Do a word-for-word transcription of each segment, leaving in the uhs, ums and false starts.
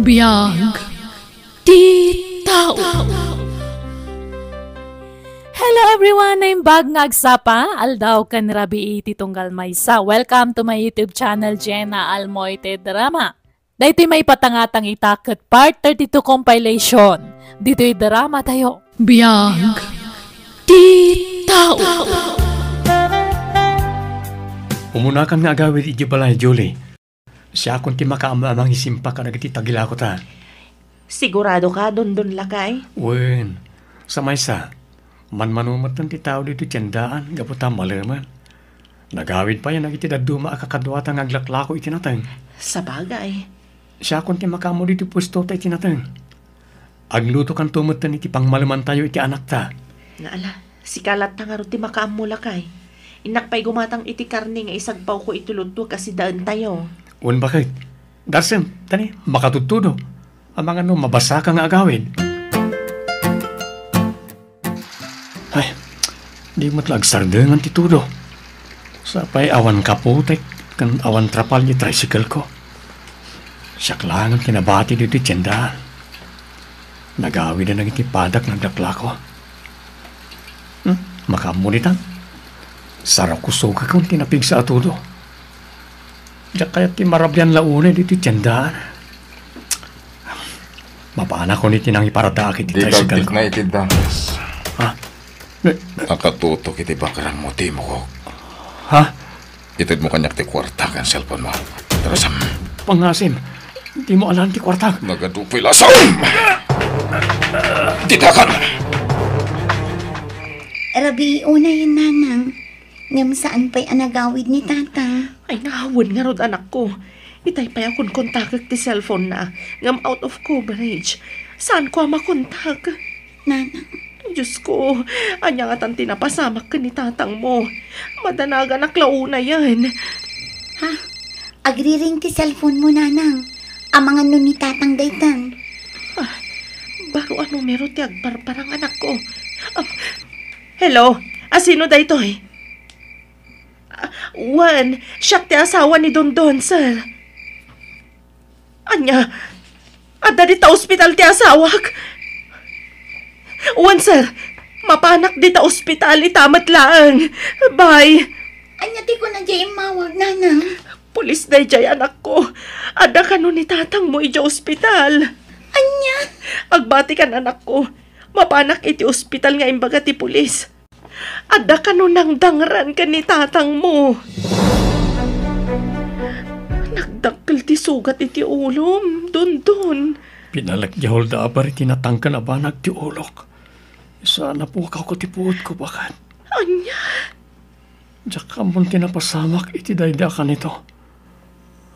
Biag ti tao. Hello everyone! Naimbag nga agsapa, aldaw ken rabii ti tunggal maysa. Welcome to my YouTube channel, Jenna Almoite Drama. Daytoy maipatangatang ita ket part thirty-two compilation ditoy drama tayo. Biag ti tao. Umunakan nga agawid idiay balay, Julie. Siakon ti makaammo a mangisimpa kadagiti tagilako ta. Sigurado ka, Dondon lakay? Wen, sa maysa, manmano metten ti tao ditoy tiendaan gapu ta malemen. Nagawid pay a nagiti dadduma a kakaduata nga aglaklako iti nateng. Sabagay. Siakon ti makaammo ditoy puesto ta iti nateng. Aglutokanto metten iti pangmalemantayo iti anakta. Nga ala, sika latta ngarud ti makaammo, lakay. Innak pay gumatang iti karne nga isagpawko iti lutwek a sidaentayo. Wen baket. Darsem, tani, makatudtudo. Amangan no mabasaka nga agawid. Ay, di met la agsardengan ti tudo. Sapay awan kapotek ken awan trapal ti tricycle ko. Siak laeng ti nabati ditoy tiendaan. Nagawid a nagiti padak nga aglaklako. Hmm, makaammo ditan. Sarakusogakon ti napigsa a tudo. Diak kayat ti marabian la unay ditoy tiendaan. Mapanakon iti nangiparadaak iti tricycle ko. Di dagdikna iti danas. Ha? Ne- Nakatutok iti bakrangmo, timukok. Ha? Itedmo kaniak ti kuarta ken cellphone mo. Darasam. Pangasim, dimo alaen ti kuarta. Nagadu pay la sam! Ditakan! Rabii unay, nanang. Ngem saan pay a nagawid ni tatang. Ay, naawan ngarud, anakko. Itay pay a konkontakek ti cellphone na, ngem out of coverage. Saanko a makontak? Nanang. Diosko, ania ngatan ti napasamak ken ni tatangmo? Madanaganak la unayen. Ha? Agriring ti cellphone mo, nanang. Amangan no ni tatang daytan. Ah, baro a numero ti agparparang, anakko. Ah, hello? Asino daytoy? Ah, wen, siak ti asawa ni Dondon, sir. Ania? Adda dita ospital ti asawak? Wen, sir. Mapanak dita ospital ita met laeng. Bye. Ania ti kuna diay immawag, nanang? Pulis daydiay, anakko. Adda kano ni tatangmo idiay ospital. Ania? Agbatikan, anakko. Mapanak iti ospital nga imbaga ti pulis. Adda kano nangdangran ken ni tatangmo. Nagdakkel ti sugat iti ulom, Dondon. Pinalek diay hold-upper iti natangken a banag ti ulok. Saan a pukaw ko ti puotko, baket. Ania? Diak ammon ti napasamak iti daydi a kanito.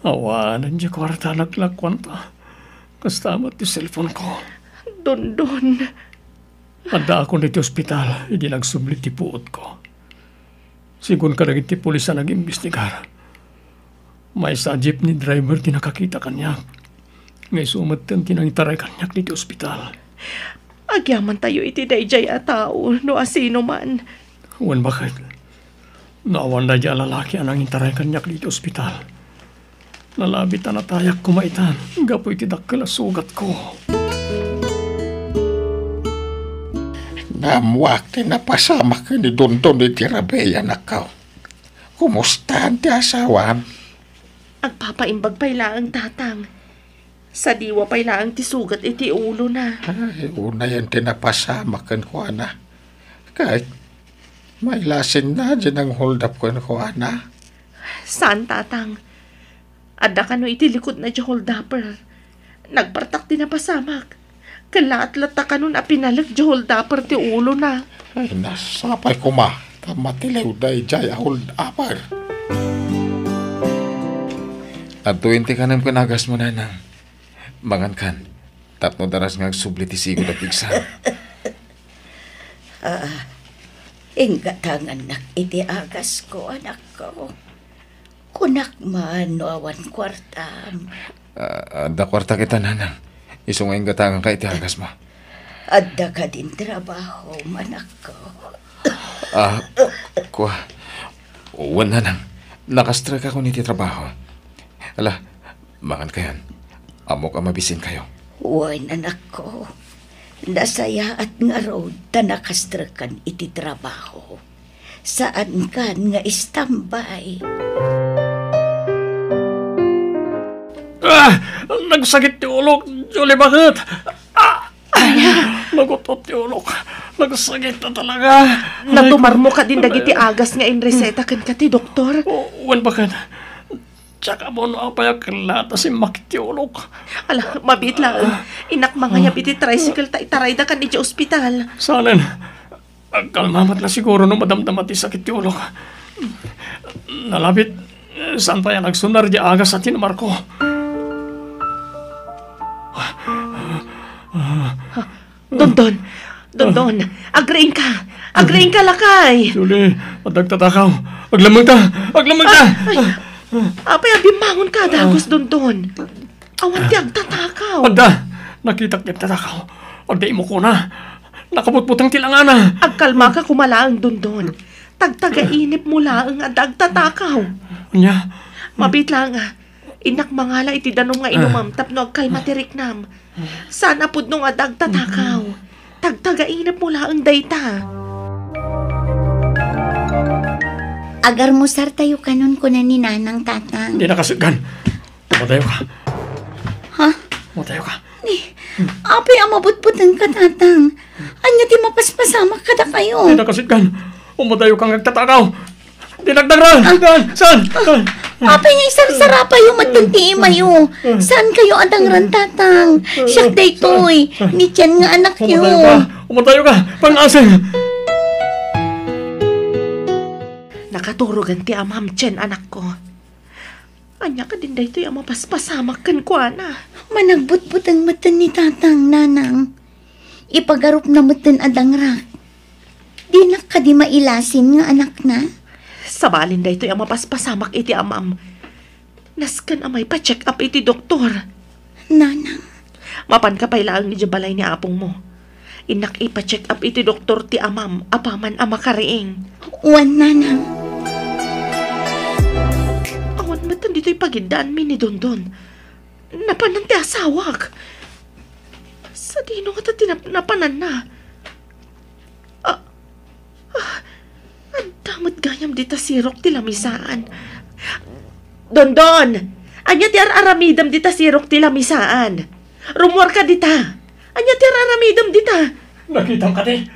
Awanen diay kuarta a naglakuanta. Kasta met ti cellphone ko. Dondon. Addaakon iti ospital idi nagsubli ti puotko. Sigun kadagiti pulis a nag-imbestigar, maysa a jeepney driver ti nakakita kaniak. Nga isu metten ti nangitaray kaniak diti ospital. Agyamantayo iti daydiay a tao no asino man. Wen, baket. No awan daydiay a lalaki a nangitaray kaniak diti ospital, nalabit a natayak koma itan gapu iti dakkel a sugatko. Naammoak ti napasamak ken ni Dondon iti rabii, anakko. Kumustaan ti asawam? Agpapaimbag pay laeng, tatang. Sadiwa pay laeng ti sugat iti ulona. Ay, unayen ti napasamak kenkuana. Ket mailasinna diay nang-hold up kenkuana. Saan, tatang. Adda kano iti likudna diay hold-upper. Nagpartak ti napasamak. Ket laat latta kanon a pinalek diay hold-upper ti ulona. Ay, nasapay koma ta matiliw daydiay a hold-upper. Adtoyen ti kanem ken agasmo, nanang. Mangankan, tapno daras nga agsubli ti sigud a pigsa. Ah, inggatangannak iti agasko, anakko. Kunak man no awan kuartam. Ah, adda kuartak ita, nanang. Isu nga inggatanganka iti agasmo. Adda kadin trabahom, anakko? Ah, kua. Wen, nanang. Nakastrekakon iti trabaho. Ala, mangankayon. Ammok a mabisinkayo. Wen, anakko. Nasayaat ngarud ta nakastrekkan iti trabaho. Saankan nga istambay. Ah! Nagsakit ti ulok, Julie, bakit? Ah! Nagut-ot ti ulok. Nagsakit na talaga. Natumarmo kadin dagiti agas nga inreseta kenka ti doktor? O, wen, bakit? Diak ammo no apay a kellaat a simmakit ti ulok. Ala, mabiit laeng. Innak mangayab iti tricycle ta itaraydakan idiay ospital. Saanen. Agkalma met la siguro no madamdama ti sakit ti ulok. Nalabit, saan pay a nagsunar diay agas a tinumarko. Dondon! Dondon! Agriingka! Agriingka, lakay! Julie, adda agtatakaw. Aglammengta! Aglammengta! Ay, ay. Apay a bimmangonka a dagus, Dondon? Awan ti agtatakaw. Adda! Nakitak ti agtatakaw. Agda imukona. Nakabutbuteng ti langana. Agkalmaka koma laeng, Dondon. Tagtagainipmo laeng adda agtatakaw. Ania? Mabiit laeng a. Innak mangala iti danum nga inumem tapno agkalma ti riknam. Saan a pudno nga adda agtatakaw. Tagtagainipmo laeng dayta. Agarmusartayo kanon, kuna ni Nanang, Tatang. Dina kasutgan. Umadayoka. Ha? Umadayoka. Ni, apay a mabutbutengka, Tatang? Ania ti mapaspasamak kadakayo? Dina kasutgan. Umadayoka nga agtatakaw. Dina agdangran! Saan? Saan? Apay nga isarsarapayo met ti imayo? Saankayo a dangran, Tatang? Siak daytoy, ni Chen nga anakyo. Umadayoka! Umadayoka! Pang-asing! Nakaturogen ti amam, Chen, anakko. Ania kadin daytoy a mapaspasamak kenkuana? Managbutbuteng metten ni Tatang, Nanang. Ipagarupna metten a dangrak. Dinak kadi mailasin nga anakna? Sabalin daytoy a mapaspasamak iti amam. Nasken a maipa-check up iti doktor. Nanang. Mapanka pay laeng idiay balay ni apongmo. Innak ipa-check up iti doktor ti amam apaman a makariing. Wen, Nanang. Awan met ditoy pagiddaanmi ni Dondon. Napanan ti asawak. Sadino ngata ti nap-, napananna? Ah, ah, adda met gayam dita sirok ti lamisaan. Dondon! Ania ti ar-aramidem dita sirok ti lamisaan? Rummuarka dita. Ania ti ar-aramidem dita? Nakitam kadi?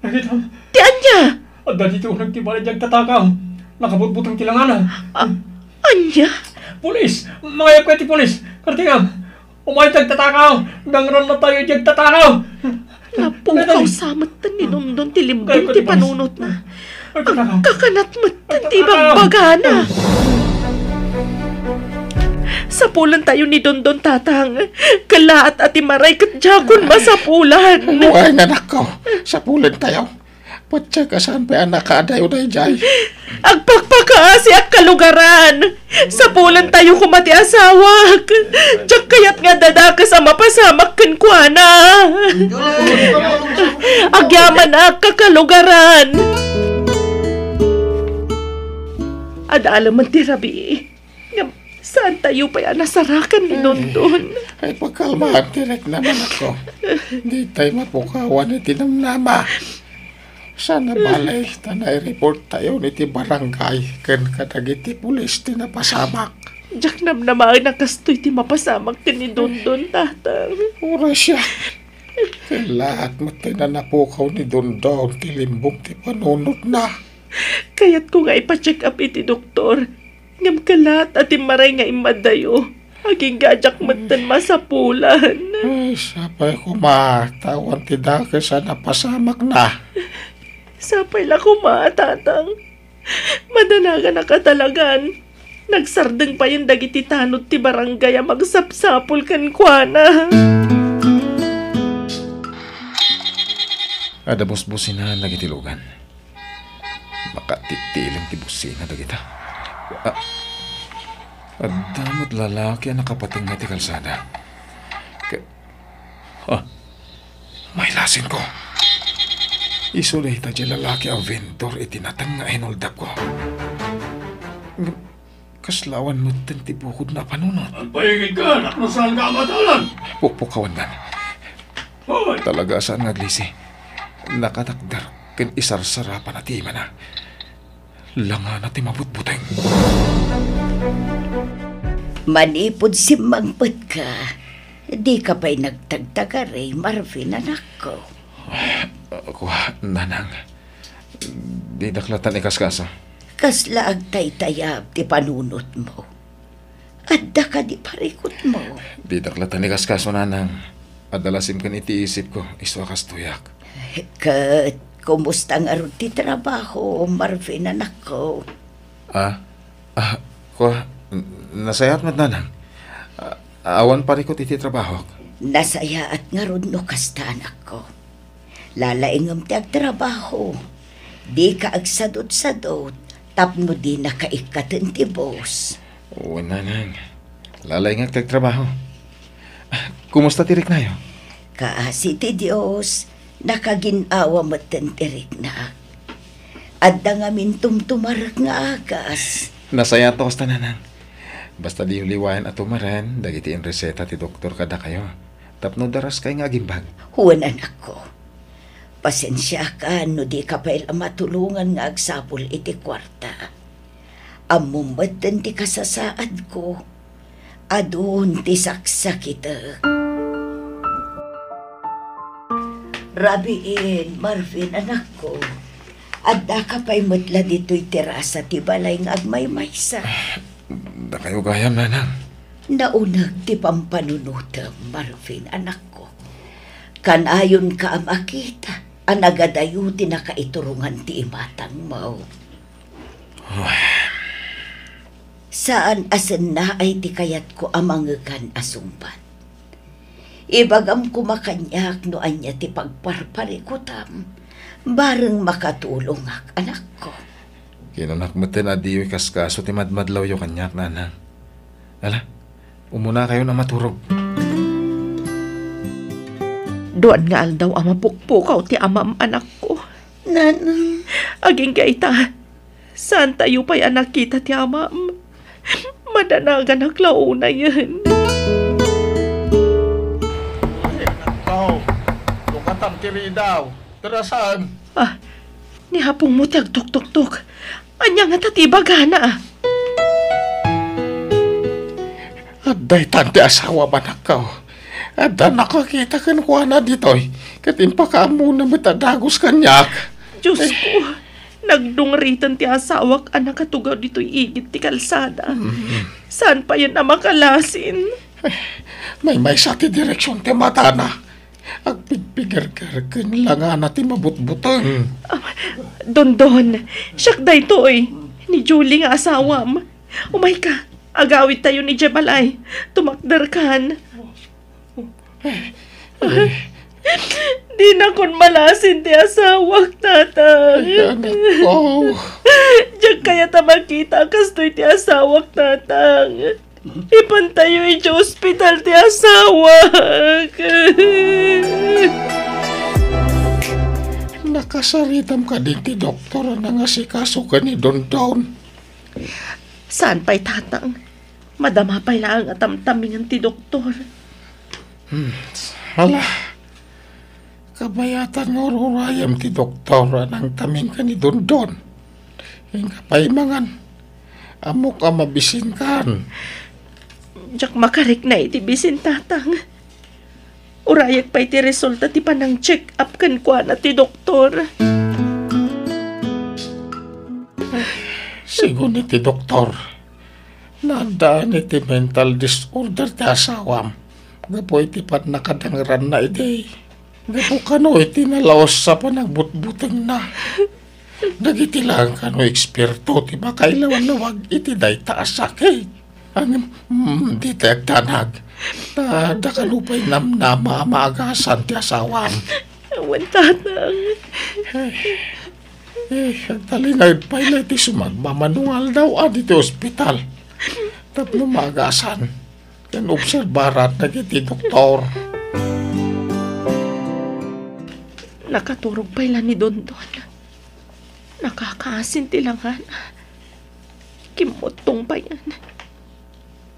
Nakitam? Ti ania? Adda ditoy uneg ti balay diay agtatakaw. Nakabutbuteng ti langana. Ah, ania? Pulis! Mangayabka iti pulis! Kartingam! Umayta agtatakaw! Dangrannatayo diay agtatakaw! Napukaw sa metten ni Dondon ti limbong ti panunotna. Agkakanat metten ti ibagbagana. Sapulentayo ni Dondon, Tatang. Kellaat a ti maray ket diakon masapulan. Wen, anakko. Sapulentayo. Patse ka saan pay a nakaadayo daydiay. Agpakpakaasi a kalugaran. Sapulentayo koma ti asawak. Diak kayat nga adda dakes a mapasamak kenkuana. Agyamanak a kalugaran. Adda laeng ti rabii. Ngem saantayo pay a nasarakan ni Dondon. Ay, pagkalmaan ti riknam, anakko. Ditay mapukawan iti namnama. Saan a balay ta naireporttayo iti barangay ken kadagiti pulis ti napasamak. Diak namnamaen a kastoy ti mapasamak ken ni Dondon, Tatang. Uray siak. Kellaat met ti napukaw ni Dondon ti limbong ti panunotna. Kayatko nga ipa-check up iti doktor. Ngem kellaat a ti maray nga immaddayo. Agingga a diak metten masapulan. Ay, sapay koma, ta awan ti dakes a napasamakna. Sapay la koma, Tatang. Madanaganaka talagan. Nagsardeng payen dagiti tanod ti barangay a magsapsapul kenkuana. Adda busbusinaan dagiti lugan. Makatitiling ti busina dagita. Ah, adda met lalaki a nakapatengnga iti kalsada. Ke-, ah, mailasinko. Isu dayta ti lalaki a vendor iti nateng nga inuldapko. Ngem, Kasla awan metten ti bukodna a panunot. Agpaigidka, tapno saanka a matalan. Pukpukawandan. Hoy! Talaga a saan nga aglisi. Nakatakder ken isarsarapanna ti imana. Langana ti mabutbuteng. Manipud simmangpetka, dika pay nagtagtagari, Marvin, anakko. Kua, nanang. Didak lattan ikaskaso. Kasla agtaytayab ti panunotmo? Adda kadi parikutmo? Didak lattan ikaskaso, nanang. Adda la simken iti isipko, isu a kastoyak. Ket kumusta ngarud ti trabaho, Marvin, anakko? Ah, ah, kua, n-, nasayaat met, nanang. Ah, awan parikut iti trabahok. Nasayaat ngarud no kasta, anakko. Lalaingem ti agtrabaho. Dika agsadutsadut tapno dinaka ikkaten ti boss. Wen, nanang. Lalaingek ti agtrabaho. Ah, kumusta ti riknayo? Kaasi ti Dios, nakagin-awa metten ti riknak. Adda ngamin tumtumarek nga agas. Nasayaat kasta, nanang. Basta diyo liwayan a tumaren dagiti inreseta ti doktor kadakayo. Tapno daraskay nga agimbag. Wen, anakko. Pasensiakan no dika pay la matulongan nga agsapul iti kuarta. Ammom metten ti kasasaadko. Adun ti saksakitek. Rabiin, Marvin, anakko. Addaka pay met la ditoy terasa ti balay nga agmaymaysa. Dakayo gayam, nanang. Nauneg ti pampanunotem, Marvin, anakko. Kanayonka a makita a nagadayo ti nakaiturongan ti imatangmo. Saan a sennaay ti kayatko a mangekan a sungbat. Ibagam koma kaniak no ania ti pagparparikutam, bareng makatulongak, anakko. Kinunak metten a diyo ikaskaso ti madmadlawyo kaniak, nanang. Ala, umunakayon a maturog. Duan nga aldaw a mapukpukaw ti amam, anakko. Nanang. Agingga ita, saantayo pay a nakita ti amam. Madanaganak la unayen. Ay, anakko. Lukatam ti ridaw. Tarasan. Ah, ni apongmo ti agtuktuktok. Ania ngata ti ibagana? Adda itan ti asawam, anakko. Adda nakakita kenkuana ditoy, ket impakaammona met a dagus kaniak. Diosko, nagdungriten ti asawak a nakatugaw ditoy igid ti kalsada. Mm. Saan payen a makalasin? Maymaysa ti direksion ti matana. Agpigpigerger ken langana ti mabutbuteng. Ah, Dondon, siak daytoy, ni Julie nga asawam. Umayka, agawidtayon idiay balay. Tumakderkan. Dinakon malasin ti asawak, Tatang. Ay, anakko. Diak kayat a makita a kastoy ti asawak, Tatang. Ipantayo idiay ospital ti asawak. Nakasaritam kadi ti doktor a nangasikaso ken ni Dondon? Saan pay, Tatang. Madama pay laeng a tamtamingen ti doktor. Hmm, ala. Kabayatan nga ururayem ti doktor a nangtaming ken ni Dondon. Inka pay mangan. Ammok a mabisinkan. Diak makarikna iti bisin, Tatang. Urayek pay ti resulta ti panang-check up kenkuana ti doktor. Sigun iti doktor, naaddaan iti mental disorder ti asawam gapu iti pannakadangranna idi. Gapu kano iti nalaus a panagbutbutengna. Dagiti laeng kano eksperto ti makailawlawag iti dayta a sakit. Ngem, mm, dita agdanag. Ta, adda kano pay namnama a maagasan ti asawam. Awan, Tatang. Ay, eh, agtalinaed pay la iti sumagmamano nga aldaw a ditoy ospital. Tapno maagasan ken obserbaran dagiti doktor. Nakaturog pay la ni Dondon. Nakakaasin ti langana. Kimmuttong payen.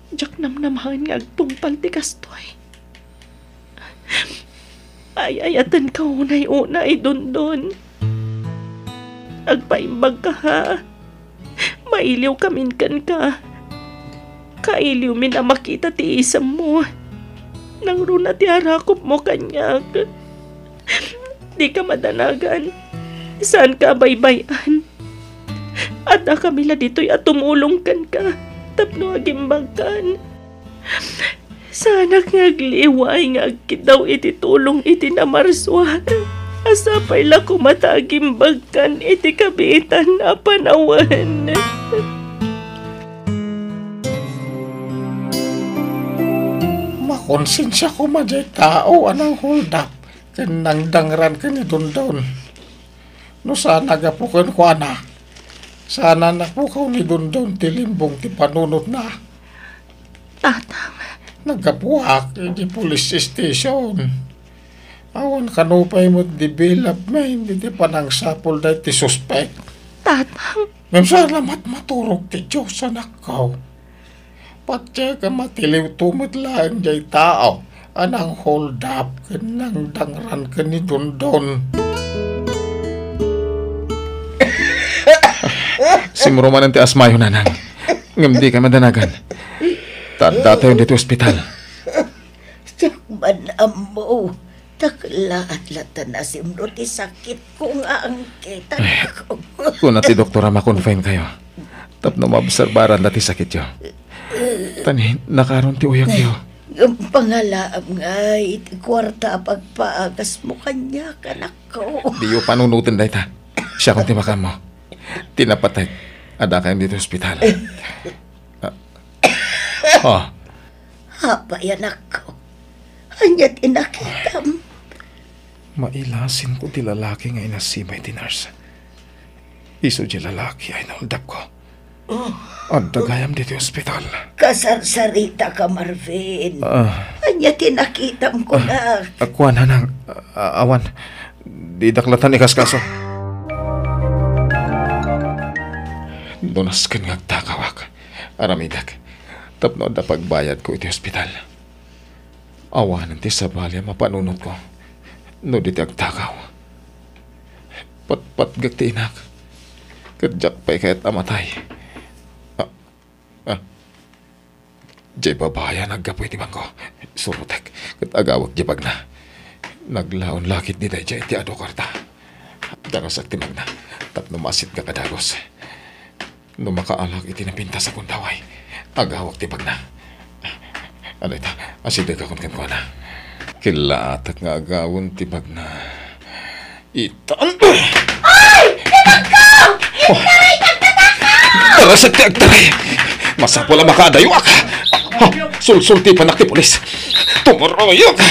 Diak namnamaen nga agtungpal ti kastoy. Ay-ayatenka unay-unay, Dondon. Agpaimbagka, ha? Mailiwkamin kenka. Kailiwmin a makita ti isemmo. Nangruna ti arakopmo kaniak. Dika madanagan. Saanka a baybay-an. Addakami la ditoy a tumulong kenka tapno agimbagkan. Saanak nga agliway nga agkiddaw iti tulong iti namarsua a sapay la koma ta agimbagkan iti kabiitan a panawen. Makonsensia koma diay tao a nang-hold up ken nangdangran ken ni Dondon. No saan a gapu kenkuana, saan a napukaw ni Dondon ti limbong ti panunotna. Tatang. Naggapuak iti police station. Awan kano pay met development iti panangsapul daytoy suspek. Tatang. Ngem saan a matmaturog ti Dios, anakko. Patiek a matiliwto met laeng diay tao a nang-hold up ken nangdangran ken ni Dondon. Simro manen ti asmayo, Nanang. Ngem dika madanagan. Ta addatayon ditoy ospital. Diak man ammo. Ta kellaat latta nasimro ti sakitko nga angkit, anakko. Kuna ti doktor a ma-confine kayo tapno maobserbaran da ti sakityo. Ta ni, nakaron ti uyakyo. Ngem pangalaam ngay iti kuarta a pagpaagasmo kaniak, anakko. Diyo panunoten dayta. Siakon ti makaammo. Ti napatek, addakayon ditoy ospital. Ah. Oh. Apay, anakko? Ania ti nakitam? Mailasinko ti lalaki nga inasibay ti nurse. Isu diay lalaki a in-hold up-ko. Adda gayam ditoy ospital. Kasarsaritaka, Marvin. Ah. Ania ti nakitam, kunak? Ah, kuan, Nanang. Ah, awan. Didak latta ikaskaso. No nasken nga agtakawak, aramidek tapno adda pagbayadko iti ospital. Awanen ti sabali a mapanunotko no di ti agtakaw. Patpatgek ti inak, ket diak pay kayat a matay. Ah, ah. Diay babai a naggapu iti bangko. Surotek, ket agawek diay bagna. Naglaon la ketdi daydiay iti adu a kuarta. Darasek ti bagna tapno masitgak a dagus. No makaalak iti napintas a gundaway, agawek ti bagna. Ano ita? Asidegakon kenkuana. Killaatek nga agawen ti bagna. Itan. Ay! Ibagko! Intaray, nagtataka! Darasek ti agtaray! Masapul a makaadayoak! Ha? Sulsultipanak ti pulis! Tumuroyok!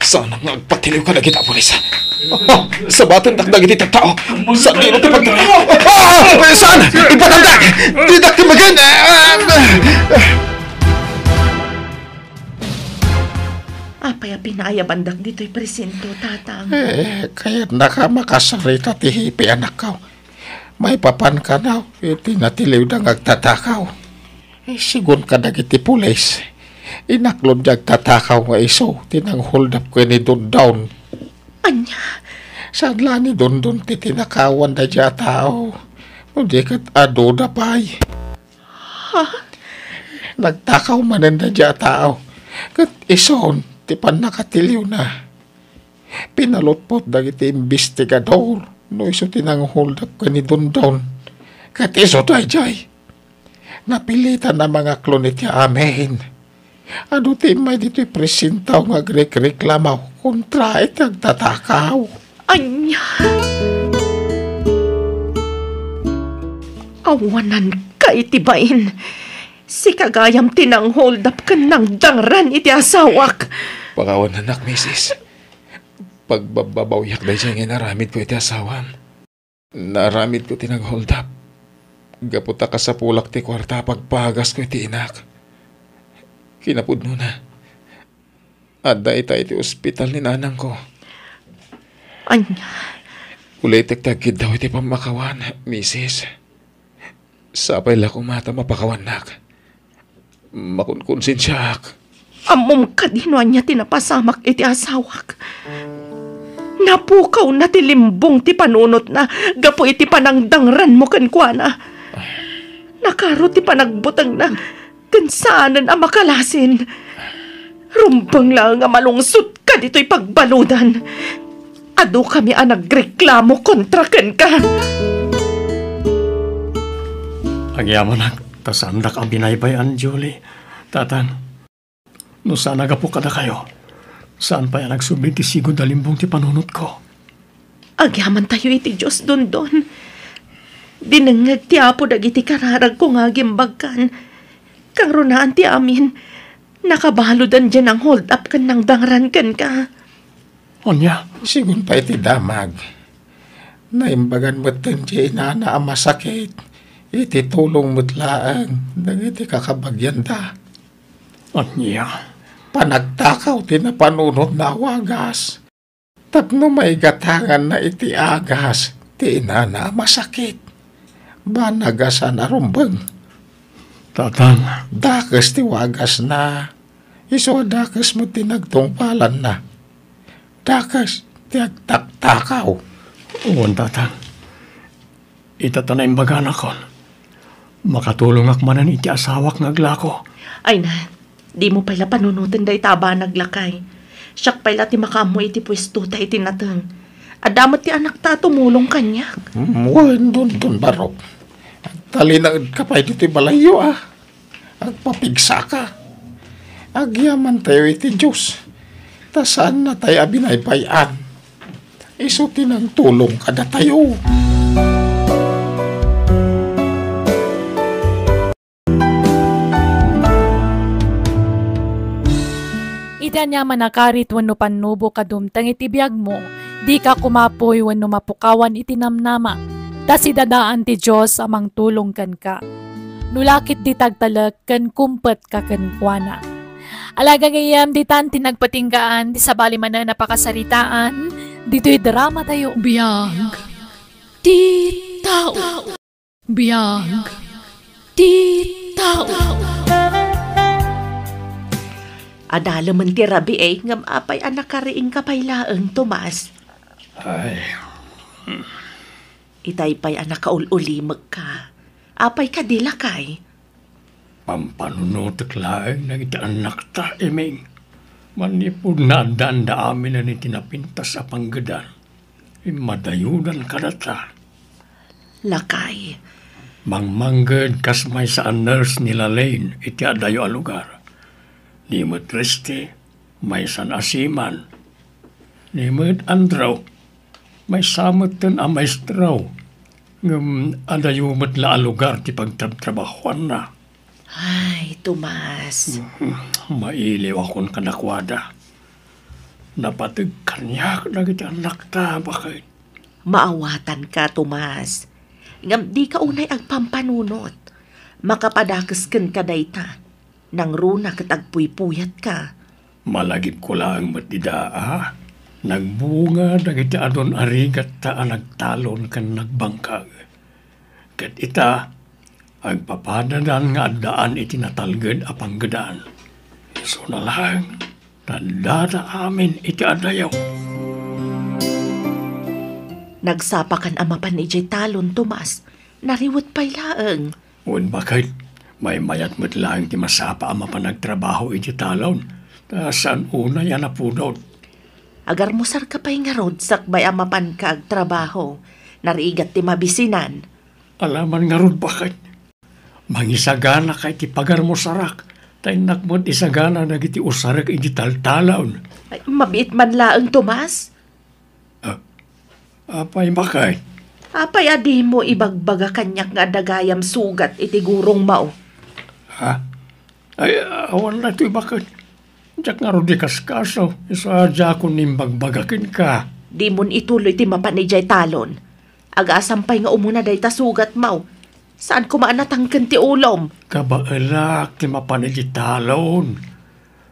Saanak nga agpatiliw kadagiti pulis! Ha? Sabatendak dagiti tattao! Saan ti pagtaray? Ah! Saan? Ipatandak! Didak ti magen! Ah! Apay a pinayabandak ditoy presinto, Tatang? Eh, kayatnaka makasarita ti hepe, anakko. Maipapan kano iti natiliwda nga agtatakaw. Eh, sigun kadagiti pulis, inaklod ti agtatakaw nga isu ti nang-hold up ken ni Dondon. Ania? Saan la ni Dondon ti tinakawan daydiay a tao. No di ket aduda pay. Ha? Nagtakaw manen daydiay a tao. Ket isun ti pannakatiliwna. Pinalutpot dagiti imbestigador no isu ti nang-hold up ken ni Dondon. Ket isu daydiay. Napilitan a mangaklon iti amin. Adu ti immay ditoy presinto nga agrekreklamo kontra iti agtatakaw. Ania? Awananka iti bain. Sika gayam ti nang-hold up ken nangdangran iti asawak. Pakawanannak, misis. Pagbabbabawiak daydiay nga inaramidko iti asawam. Naaramidko ti nang-hold up gapu ta kasapulak ti kuarta a pagpagasko iti inak. Kinapudnona, adda ita iti ospital ni nanangko. Ania? Ulitek ti agkiddaw iti pammakawan, misis. Sapay la koma ta mapakawannak. Makunkonsensiaak. Ammom kadi no ania ti napasamak iti asawak. Napukawna ti limbong ti panunotna gapu iti panangdangranmo kenkuana. Nakaro ti panagbutengna ken saanen a makalasin. Rumbeng laeng a malungsotka ditoy pagbaludan. Adukami a nagreklamo kontra kenka. Agyamanak, ta saandak a binaybay-an, Julie. Tatan, no saan a gapu kadakayo, saan pay a nagsubli ti sigud a limbong ti panunotko. Agyamantayo iti Dios, Dondon. Dinengngeg ti Apo dagiti kararagko nga agimbagkan. Kangrunaan ti amin, nakabaludan diay nang-hold up ken nangdangran kenka. Ania? Sigun pay ti damag. Naimbagan metten ti inana a masakit iti tulong met laeng dagiti kakabagianda. Ania? Panagtakaw ti napanunotna a wagas tapno maigatanganna iti agas ti inana a masakit. Banag a saan a rumbeng. Tatan. Dakes ti wagasna. Isu a dakes met ti nagtungpalanna. Dakes ti agtaktakaw. Wen, Tatan. Ita ta naimbaganakon. Makatulongak manen iti asawak nga aglako. Ay na, dimo pay la panunoten dayta a banag, lakay. Siak pay la ti makaammo iti puestota iti nateng. Adda met ti anakta a tumulong kaniak. Hmm, wen, Dondon, barok. Agtalinaedka pay ditoy balayyo, a. Agpapigsaka. Agyamantayo iti Dios, ta saannatayo a binaybay-an. Isu ti nangtulong kadatayo. Iti aniaman a karit wenno pannubok a dumteng iti biagmo, dika kumapuy wenno mapukawan iti namnama, ta sidadaan ti Dios a mangtulong kenka. No la ketdi tagtalek ken kumpetka kenkuana. Ala, gagayyem, ditan ti nagpatinggaan ti sabali manen a pakasaritaan ditoy dramatayo. Biag ti tao. Biag ti tao. Adalemen ti rabii, ngem apay a nakariingka pay laeng, Tomas? Ay. Itay pay a nakaul-ulimekka. Apay kadi, lakay? Pampanunotek laeng dagiti annakta, Iming. Manipud naaddaanda aminen iti napintas a panggedan, immadayodan kadata. Lakay. Mangmangged kas maysa a nurse ni Lalaine iti adayo a lugar. Ni met Resty, maysan a seaman. Ni met Andrew, maysa metten a maestro. Ngem adayo met la a lugar ti pagtrabtrabahuanna. Ay, Tomas. Mailiwakon kadakuada. Napateg kaniak dagiti annakta, baket. Maawatanka, Tomas. Ngem dika unay agpampanunot. Makapadakes kenka dayta. Nangruna ket agpuypuyatka. Malagipko laeng met dida a nagbunga dagiti adun a rigatta a nagtalon ken nagbangkag. Ket ita, agpapadadan nga addaan iti natalged a panggedan. Isuna laeng, ta addada amin iti adayo. Nagsapakan a mapan idiay talon, Tomas. Nariwet pay laeng. Wen, baket, maymayat met laeng ti masapa a mapan agtrabaho iti talon, ta saan unay a napudot. Agarmusarka pay ngarud sakbay a mapanka agtrabaho. Narigat ti mabisinan. Alaman ngarud, baket. Mangisaganaka iti pagarmusarak, ta innak met isagana dagiti usarek iti taltalon. Ay, mabiit man laeng, Tomas. Ah, apay, baket? Apay a dimo ibagbaga kaniak nga adda gayam sugat iti gurongmo? Ha? Ay, awan daytoy, baket. Diak ngarud ikaskaso, isu a diakon imbagbaga kenka. Dimon ituloy ti mapan idiay talon. Agasam pay nga umuna dayta sugatmo. Saan koma a natangken ti ulom. Kabaelak ti mapan iti talon.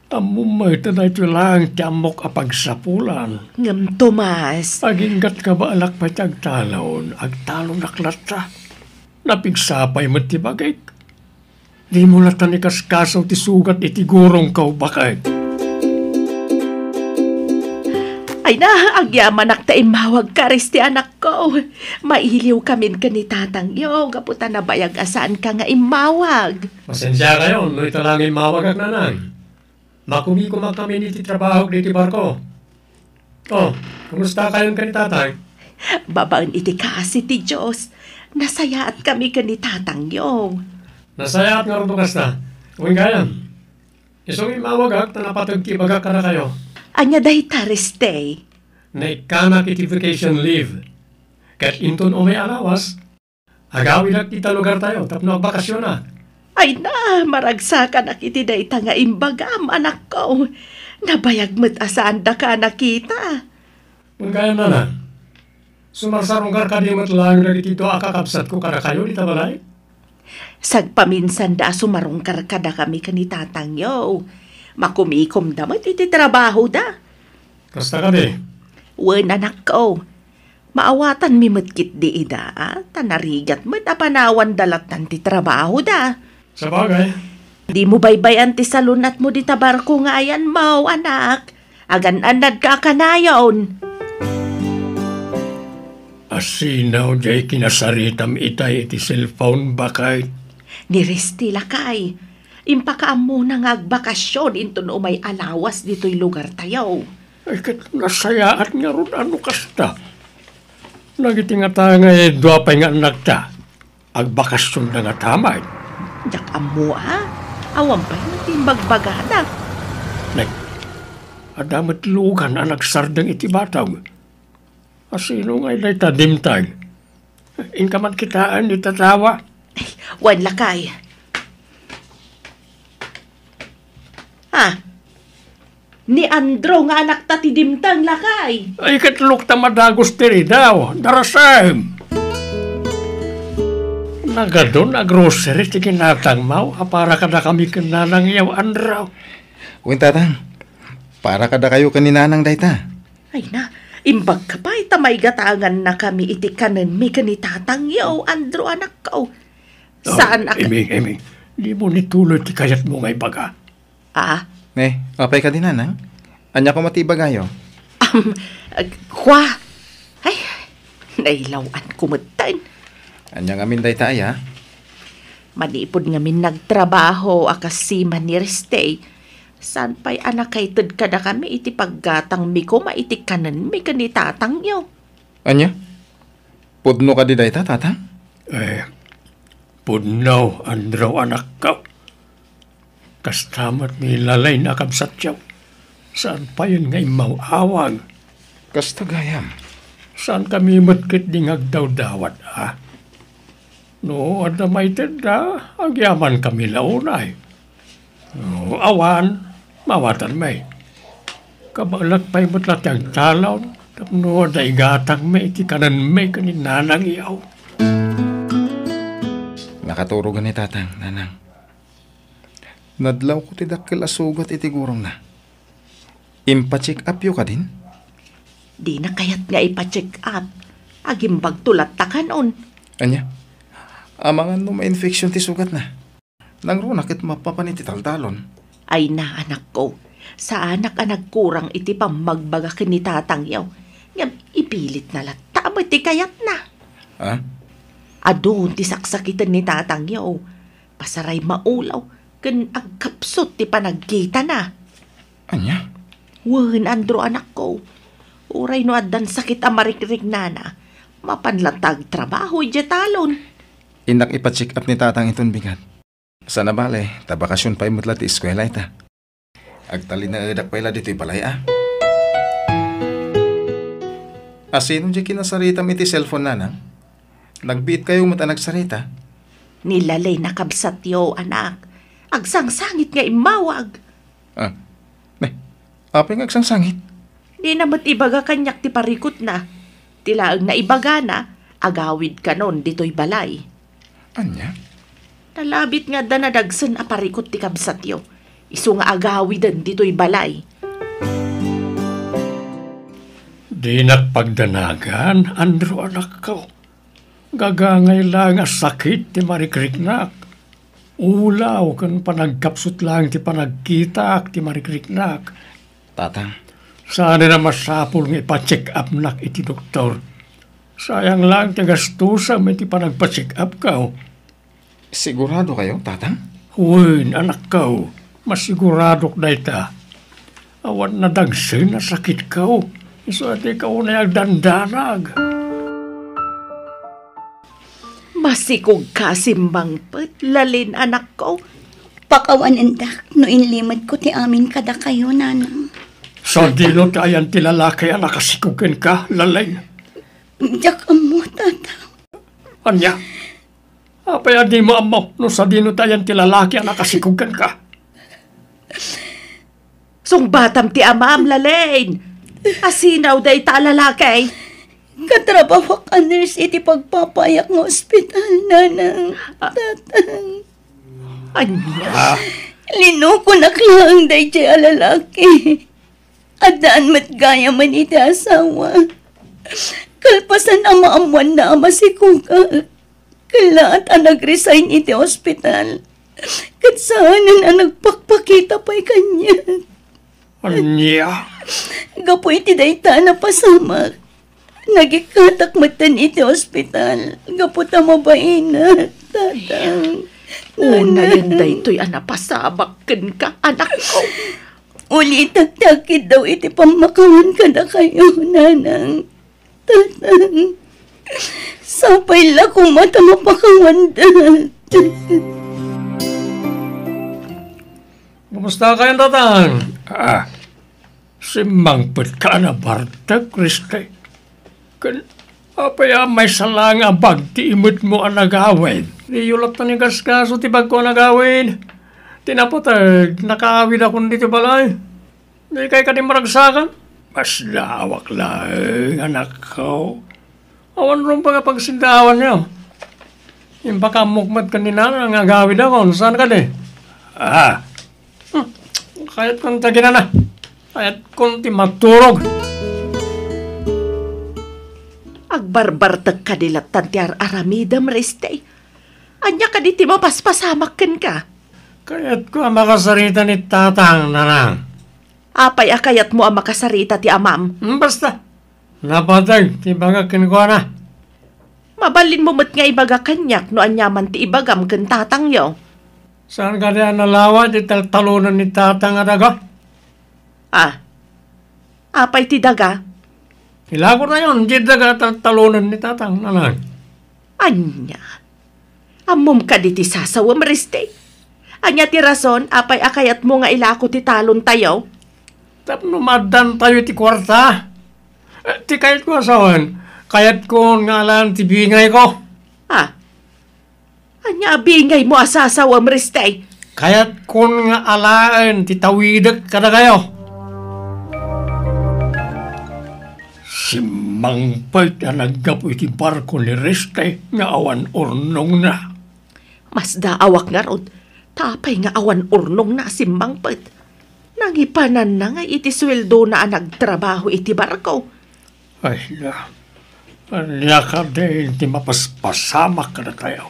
Ammom met a daytoy laeng ti ammok a pagsapulan. Ngem, Tomas. Aginggat kabaelak pay ti agtalon, agtalonak latta. Napigsa pay met ti bagik. Dimo latta ikaskaso ti sugat iti gurongko, baket. Ay na, agyamanak ta immawagka, Reste, anakko. Mailiwkamin ken ni tatangyo gapu ta nabayag a saanka nga immawag. Pasensiakayon no ita la nga immawagak, nanang. Makumikom a kami iti trabahok ditoy barko. Oh, kumustakayon ken ni tatang? Babaen iti kaasi ti Dios, nasayaatkami ken ni tatangyo. Nasayaat ngarud no kasta. Wen gayam, isu nga immawagak ta napateg ti ibagak kadakayo. Ania dayta, Reste? Naikkanak iti vacation leave. Ket inton umay a lawas, agawidak ita lugartayo tapno agbakasionak. Ay na, maragsakanak iti dayta nga imbagam, anakko. Nabayag met a saandaka a nakita. Wen gayam, nanang, sumarsarungkar kadi met laeng dagiti dua a kakabsatko kadakayo dita balay? Sagpaminsanda a sumarungkar kadakami ken ni tatangyo. Makumikomda met iti trabahoda. Kasta kadi? Wen, anakko. Maawatanmi met ketdi ida, a, ta narigat met a panawanda lattan ti trabahoda. Sabagay. Dimo baybay-an ti salun-atmo dita barko nga ayanmo, anak. Agan-annadka a kanayon. Asino diay kinasaritam itay iti cellphone, baket? Ni Reste, lakay. Impakaammona nga agbakasion inton umay a lawas ditoy lugartayo. Ay, ket nasayaat ngarud a no kasta. Dagiti ngata nga dua pay nga annakta, agbakasionda ngata met. Diak ammo a. Awan pay ti imbagbagada. Nay, adda met lugan a nagsardeng iti batog. Asino ngay dayta dimteng? Inka man kitaen ita tawa. Ay, wen, lakay. Ah, ni Andrew nga anakta ti dimteng, lakay. Ay, ket lukta madagus ti ridaw. Darasem! Nagadun a grocery ti kinatangmo a para kadakami ken nanangyo, Andrew. Wen, tatang. Para kadakayo ken ni nanang dayta. Ay na, imbagka pay ta maigatangannakami iti kanenmi ken ni tatangyo, Andrew, anakko. Oh, saan a ka- Iming, Iming, dimo nituloy ti kayatmo nga ibaga? Ah? Ne, apay kadi, nanang? Ania koma ti ibagayo? Am, ag-, kwa? Ay, nailaw-anko metten. Ania ngamin dayta aya? Manipud ngamin nagtrabaho a kas seaman ni Reste, saan pay a nakaited kadakami iti paggatangmi koma iti kanenmi ken ni tatangyo. Ania? Pudno kadi dayta, tatang? Eh, pudno, Andrew, anakko. Kasta met ni Lalay a kabsatyo. Saan payen nga immaw-awag. Kasta gayam. Saankami met ketdi nga agdawdawat, a? No adda maitedda, agyamankami la unay. No awan, maawatanmi. Kabaelak pay met la ti agtalon tapno adda igatangmi iti kanenmi ken ni nanangyo. Nakaturogan ni tatang, nanang. Nadlawko ti dakkel a sugat iti gurongna. Impacheck-upyo kadin? Dina kayat nga ipa-check-up. Agimbagto latta kanon. Ania? Amangan no ma-infection ti sugatna. Nangruna ket mapapan iti taltalon. Ay na, anakko. Saanak a nagkurang iti pammagbaga ken ni tatangyo. Ngem ipilitna latta met ti kayatna. Ah? Adu ti saksakiten ni tatangyo. Pasaray maulaw ken agkapsut ti panagkitana. Ania? Wen, Andrew, anakko. Uray no addan sakit a marikrignana, mapan latta agtrabaho idiay talon. Innak ipa-check-up ni tatang iton bigat. Saan a bale, ta bakasion pay met la ti eskuela ita. Agtalinaedak pay la ditoy balay a. Asino diay kinasaritam iti cellphone, nanang? Nagbiitkayo met a nagsarita? Ni Lalay a kabsatyo, anak. Agsangsangit nga immawag. Ah. Ne, apay nga agsangsangit? Dina met ibaga kaniak ti parikutna. Ti laeng naibagana, agawid kanon ditoy balay. Ania? Nalabit nga adda nadagsen a parikut ti kabsatyo. Isu nga agawiden ditoy balay. Dinak pagdanagan, Andrew, anakko. Gagangay laeng a sakit ti marikriknak. Ulaw ken panagkapsut laeng ti panagkitaak ti marikriknak. Tatang. Saanen a masapul nga ipa-check-upnak iti doktor. Sayang laeng ti gastusem iti panagpa-check-upko. Sigurado kayo, Tatang? Wen, anakko. Masiguradok dayta. Awan nadagsen a sakitko. Isu a dika unay agdandanag. Masikogka, Simmangpet, Lalin, anakko. Pakawanendak no inlimetko ti amin kadakayo, Nanang. Sadino ti ayan ti lalaki a nakasikog kenka, Lalin? Diak ammo, Tatang. Ania? Apay a dimo ammo no sadino ti ayan ti lalaki a nakasikog kenka? Sungbatam ti amam, Lalin. Asino dayta a lalaki? Katrabahuak a nurse iti pagpapayak nga ospital, Nanang, Tatang. Ania? Linukonak laeng daydiay a lalaki. Addaan met gayamen iti asawa. Kalpasan a maammoanna a masikogak, kellaat a nag-resign iti ospital. Ket saanen a nagpakpakita pay kaniak. Ania? Gapu iti dayta a napasamak, nagikkatak metten iti ospital gapu ta mabainak, Tatang. Unayen daytoy a napasamak kenka, anakko. Ulitek ti agkiddaw iti pammakawan kadakayo, Nanang. Tatang, sapay la koma ta mapakawanda. Kumusta kayon, Tatang? Ah, simmangpetka a nabartek, Riste. Ken apay a maysa laeng a bag ti imetmo a nagawid? Diyo latta ni kaskaso ti bagko a nagawid. Ti napateg, nakaawidakon ditoy balay. Dikay kadi maragsakan? Masdaawak laeng, anakko. Awan rumbeng a pagsindaawannyo. Impakammok met ken ni Nana nga agawidakon, saan kadi? Ah. Hmm. Kayatkon ti aginana. Kayatkon ti maturog. Agbarbartek kadi lattan ti ar-aramidem, Riste. Ania kadi ti mapaspasamak kenka? Kayatko a makasarita ni Tatang, Nanang. Apay a kayatmo a makasarita ti amam? Hmm, basta. Napateg ti ibagak kenkuana. Mabalinmo met nga ibaga kaniak no aniaman ti ibagam ken tatangyo. Saan kadi a nalawa ti taltalonen ni Tatang a daga? Ah. Apay ti daga? Ilakotayon ti daga a taltalonen ni Tatang, Nanang. Ania? Ammom kadi ti sasawem, Riste? Ania ti rason apay a kayatmo nga ilako ti talontayo? Tapno maaddantayo iti kuarta. Eh, ti kayatko a sawen, kayatkon nga alaen ti bingayko. Ah, ania a bingaymo a sasawem, Riste? Kayatkon nga alaen ti tawidek kadakayo. Simmangpet a naggapu iti barko ni Riste nga awan urnongna. Masdaawak ngarud, ta apay nga awan urnongna a simmangpet? Nangipananna ngay iti sueldona a nagtrabaho iti barko. Ay na, ania kadi ti mapaspasamak kadatayo?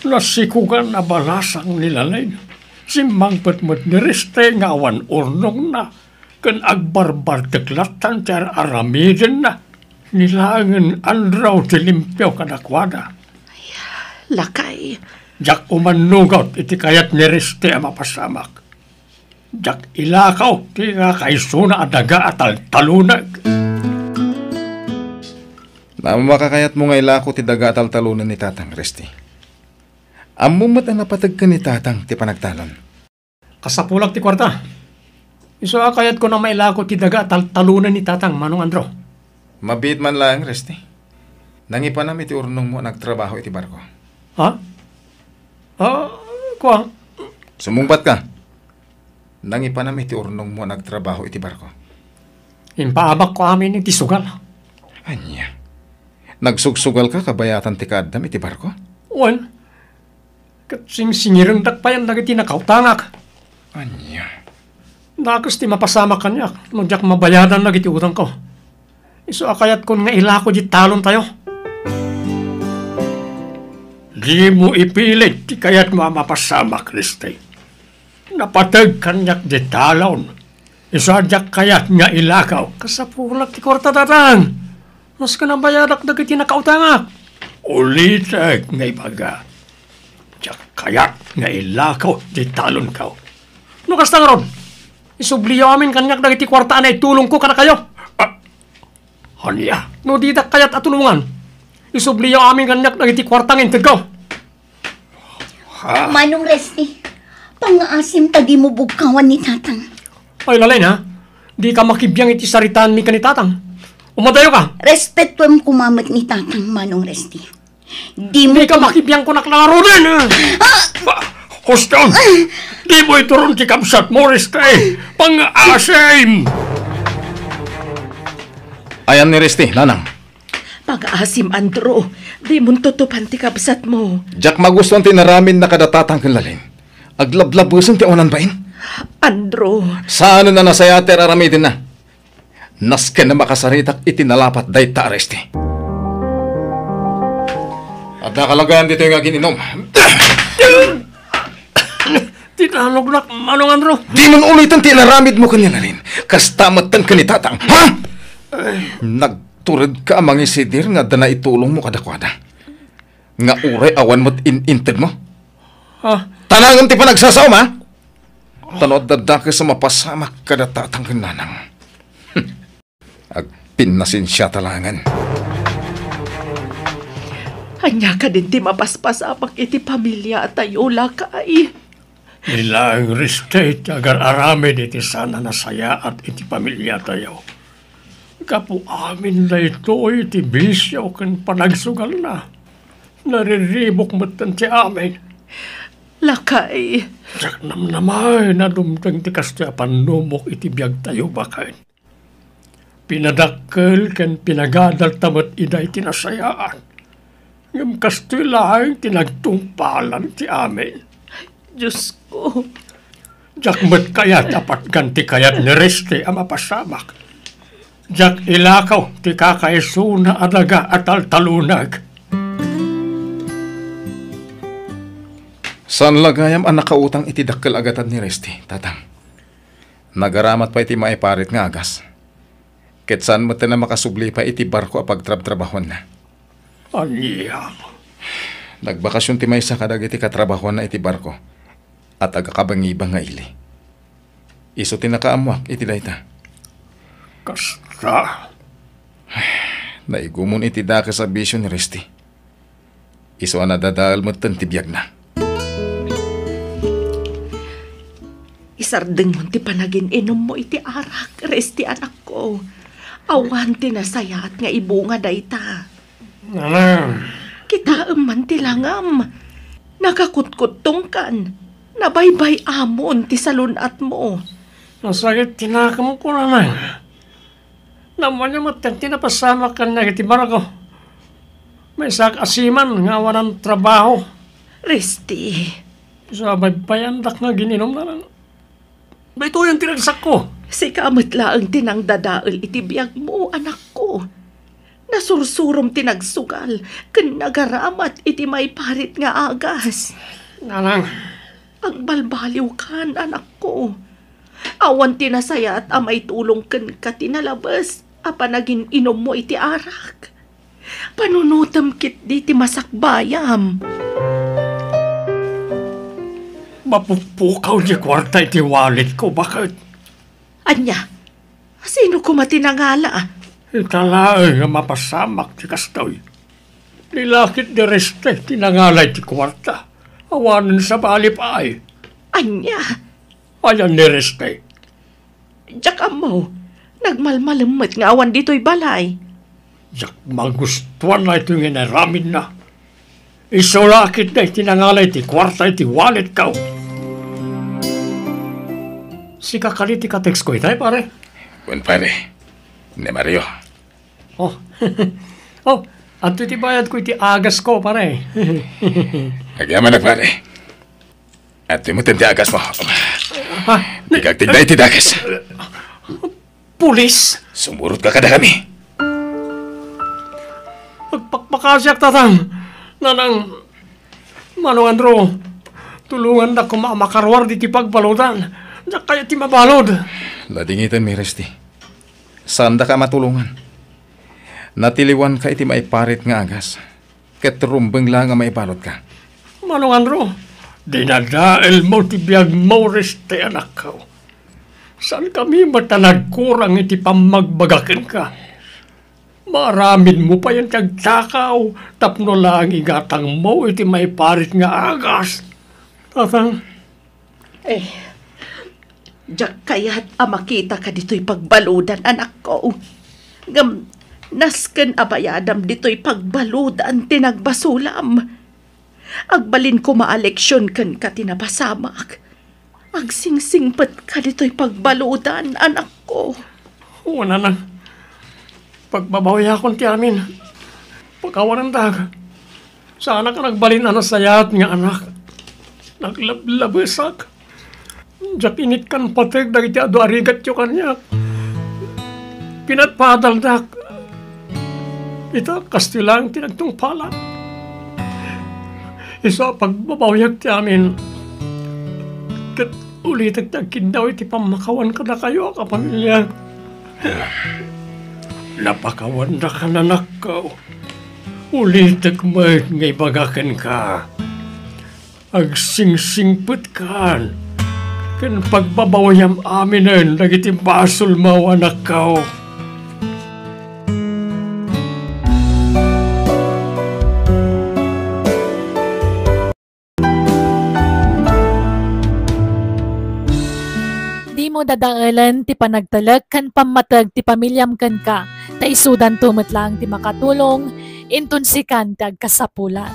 Nasikogan a balasang ni Lalin. Simmangpet met ni Riste nga awan urnongna, ken agbarbartek lattan ti ar-aramidenna. Ni laengen Andrew ti limpio kadakuada. Ay, lakay. Diak umannugot iti kayat ni Riste a mapasamak. Diak ilako ti kakaisuna a daga a taltalonek. Ammom a kakayatmo nga ilako ti daga a taltalonen ni Tatang, Riste. Ammom met a napateg ken ni Tatang ti panagtalon. Kasapulak ti kuarta. Isu a kayatko a mailako ti daga a taltalonen ni Tatang, Manong Andrew. Mabiit man laeng, Reste. Nangipanam iti urnongmo a nagtrabaho iti barko. Ha? Ah, kua? Sumungbatka. Nangipanam iti urnongmo a nagtrabaho iti barko. Impaabakko amin iti sugal. Ania? Nagsugsugalka kabayatan ti kaaddam iti barko? Wen. Ket singsingirendak payen dagiti nakautangak. Ania? Dakes ti mapasamak kaniak no diak mabayadan dagiti utangko. Isu a kayatkon nga ilako di talontayo. Dimo ipilit ti kayatmo a mapasamak, Reste. Napateg kaniak ti talon. Isu a diak kayat nga ilakaw. Kasapulan ti kuarta, Tatang. Maski nabayadak dagiti nakautangak. Ulitek nga ibaga. Diak kayat nga ilakaw ti talonko. No kasta ngarud, isubliyo amin kaniak dagiti kuarta a naitulongko kadakayo. Ah, ania? No didak kayat a tulongan, isubliyo amin kaniak dagiti kuarta nga intedko. Ha? Manong Resti, pangngaasim ta dimo bugkawan ni Tatang. Ay, Lalin, ha? Dika makibiang iti saritaanmi ken ni Tatang. Umadayoka. Respetuem koma met ni Tatang, Manong Resti. Dimo Dika koma- makibiang kunak la ngaruden, ha? Ah! Ba, huston! Dimo ituron ti kabsatmo, Reste. Pangngaasim! Ayan ni Resti, Nanang. Pangngaasim, Andrew. Dimon tutupan ti kabsatmo. Diak magustuan ti inaramidna kada Tatang ken Lalin. Aglablabesen ti awanan bain. Andrew. Saanen a nasayaat ti ar-aramidenna. Nasken a makasaritak iti nalapat dayta a Resti. Adda kalagayan ditoy nga agin-inum. Ti tanognak, Manong Andrew. Dimon uliten ti inaramidmo ken ni Lalin. Kasta metten ken ni Tatang, ha? Nagturedka a mangisidir nga adda naitulongmo kadakuada. Nga uray awan met in-intedmo. Ah. Tanangem ti panagsasaom, ha? Ta no adda dakes a mapasamak kada Tatang ken Nanang. Agpinnasensiata laengen. Ania kadin ti mapaspasamak iti pamiliatayo, lakay? Ni laeng Reste ti agar-aramid iti saan a nasayaat iti pamiliatayo. Gapu amin daytoy ti bisio ken panagsugalna, nariribuk metten ti amin. Lakay. Diak namnamaen a dumteng ti kastoy a pannubok iti biagtayo, baket. Pinadakkel ken pinagadalta met ida iti nasayaat. Ngem kastoy laeng ti nagtungpalan ti amin. Diosko. Diak met kayat a patgan ti kayat ni Reste a mapasamak. Diak ilakaw ti kakaisuna a daga a taltalunag. Saan la gayam a nakautang iti dakkel a gatad ni Reste, Tatang. Nagaramat pay ti maiparit nga agas. Ket saan metten a makasubli pay iti barko a pagtrabtrabahuanna. Ania? Nagbakasion ti maysa kadagiti katrabahuanna iti barko a taga-Kabangibang nga ili. Isu ti nakaammoak iti dayta. Kasta? Naigumon iti dakes a bisio ni Reste. Isu a nadadael metten ti biagna. Isardengmo ti panagin-inummo iti arak, Resti, anakko. Awan ti nasayaat nga ibunga dayta. Nanang. Kitaem man ti langam. Nakakutkuttongkan. Nabaybay-amon ti salun-atmo. Nasakit ti nakemko, Nanang. Ammoyo met ti napasamak kaniak iti barko. Maysak a seaman nga awanan trabaho. Resti. Isu a baybayandak nga agin-inum, Nanang. Daytoyen ti ragsakko. Sika met laeng ti nangdadael iti biagmo, anakko. Nasursurom ti nagsugal ken nagaramat iti maiparit nga agas. Nanang. Agbalbaliwkan, anakko. Awan ti nasayaat a maitulong kenka ti nalabes a panagin-inummo iti arak. Panunotem ketdi ti masakbayam. Mapukpukaw ti kuarta iti walletko, baket. Ania? Sino koma ti nangala? Ita laeng a mapasamak ti kastoy. Ni lakit ni Reste ti nangala iti kuarta. Awanen sabali pay. Ania? Ayan ni Reste. Diak ammo. Nagmalmalem met nga awan ditoy balay. Diak magustuan daytoy nga inaramidna. Isu la a ketdi ti nangala iti kuarta iti walletko. Sika kadi ti ka-text ko itay, pare? Wen, pare. Ni Mario. Oh. Oh, adtoy ti bayadko iti agasko, pare. Agyamanak, pare. Adtoy met ti agasmo. Ha? Dika agtigda iti dakes. Pulis? Sumurotka kadakami. Agpakpakasiak, Tatang. Nanang, Manong Andrew, tulongandak koma a makaruar ditoy pagbaludan. Diak kayat ti mabalud. Ladingiten mi, Resti. Saandaka a matulongan. Natiliwanka iti maiparit nga agas, ket rumbeng laeng a maibaludka. Manong Andrew, dinadaelmo ti biagmo, Resti, anakko. Saankami met a nagkurang iti pammagbaga kenka. Maaramidmo payen ti agtakaw tapno laeng igatangmo iti maiparit nga agas. Tatang. Eh, diak kayat a makitaka ditoy pagbaludan, anakko. Ngem, nasken a bayadam ditoy pagbaludan ti nagbasolam. Agbalin koma a leksion kenka ti napasamak. Agsingsipetka ditoy pagbaludan, anakko. Wen, nanang, pagbabawiakon ti amin. Pakawanendak. Saanak a nagbalin a nasayaat nga anak. Naglablabesak. Diak inikkan pateg dagiti adu a rigatyo kaniak. Pinadpadaldak. Ita, kastoy laeng ti nagtungpalak. Isu a pagbabawiak ti amin. Ket ulitek ti agkiddaw iti pammakawan kadakayo a kapamiliak. Napakawandak, anakko. Ulitek met nga ibaga kenka. Agsingsingpetkan ken pagbabawiam aminen dagiti basolmo, anakko. Dimo dadaelen ti panagtalek ken pammateg ti pamiliam kenka, ta isudanto met laeng ti makatulong inton sikan ti agkasapulan.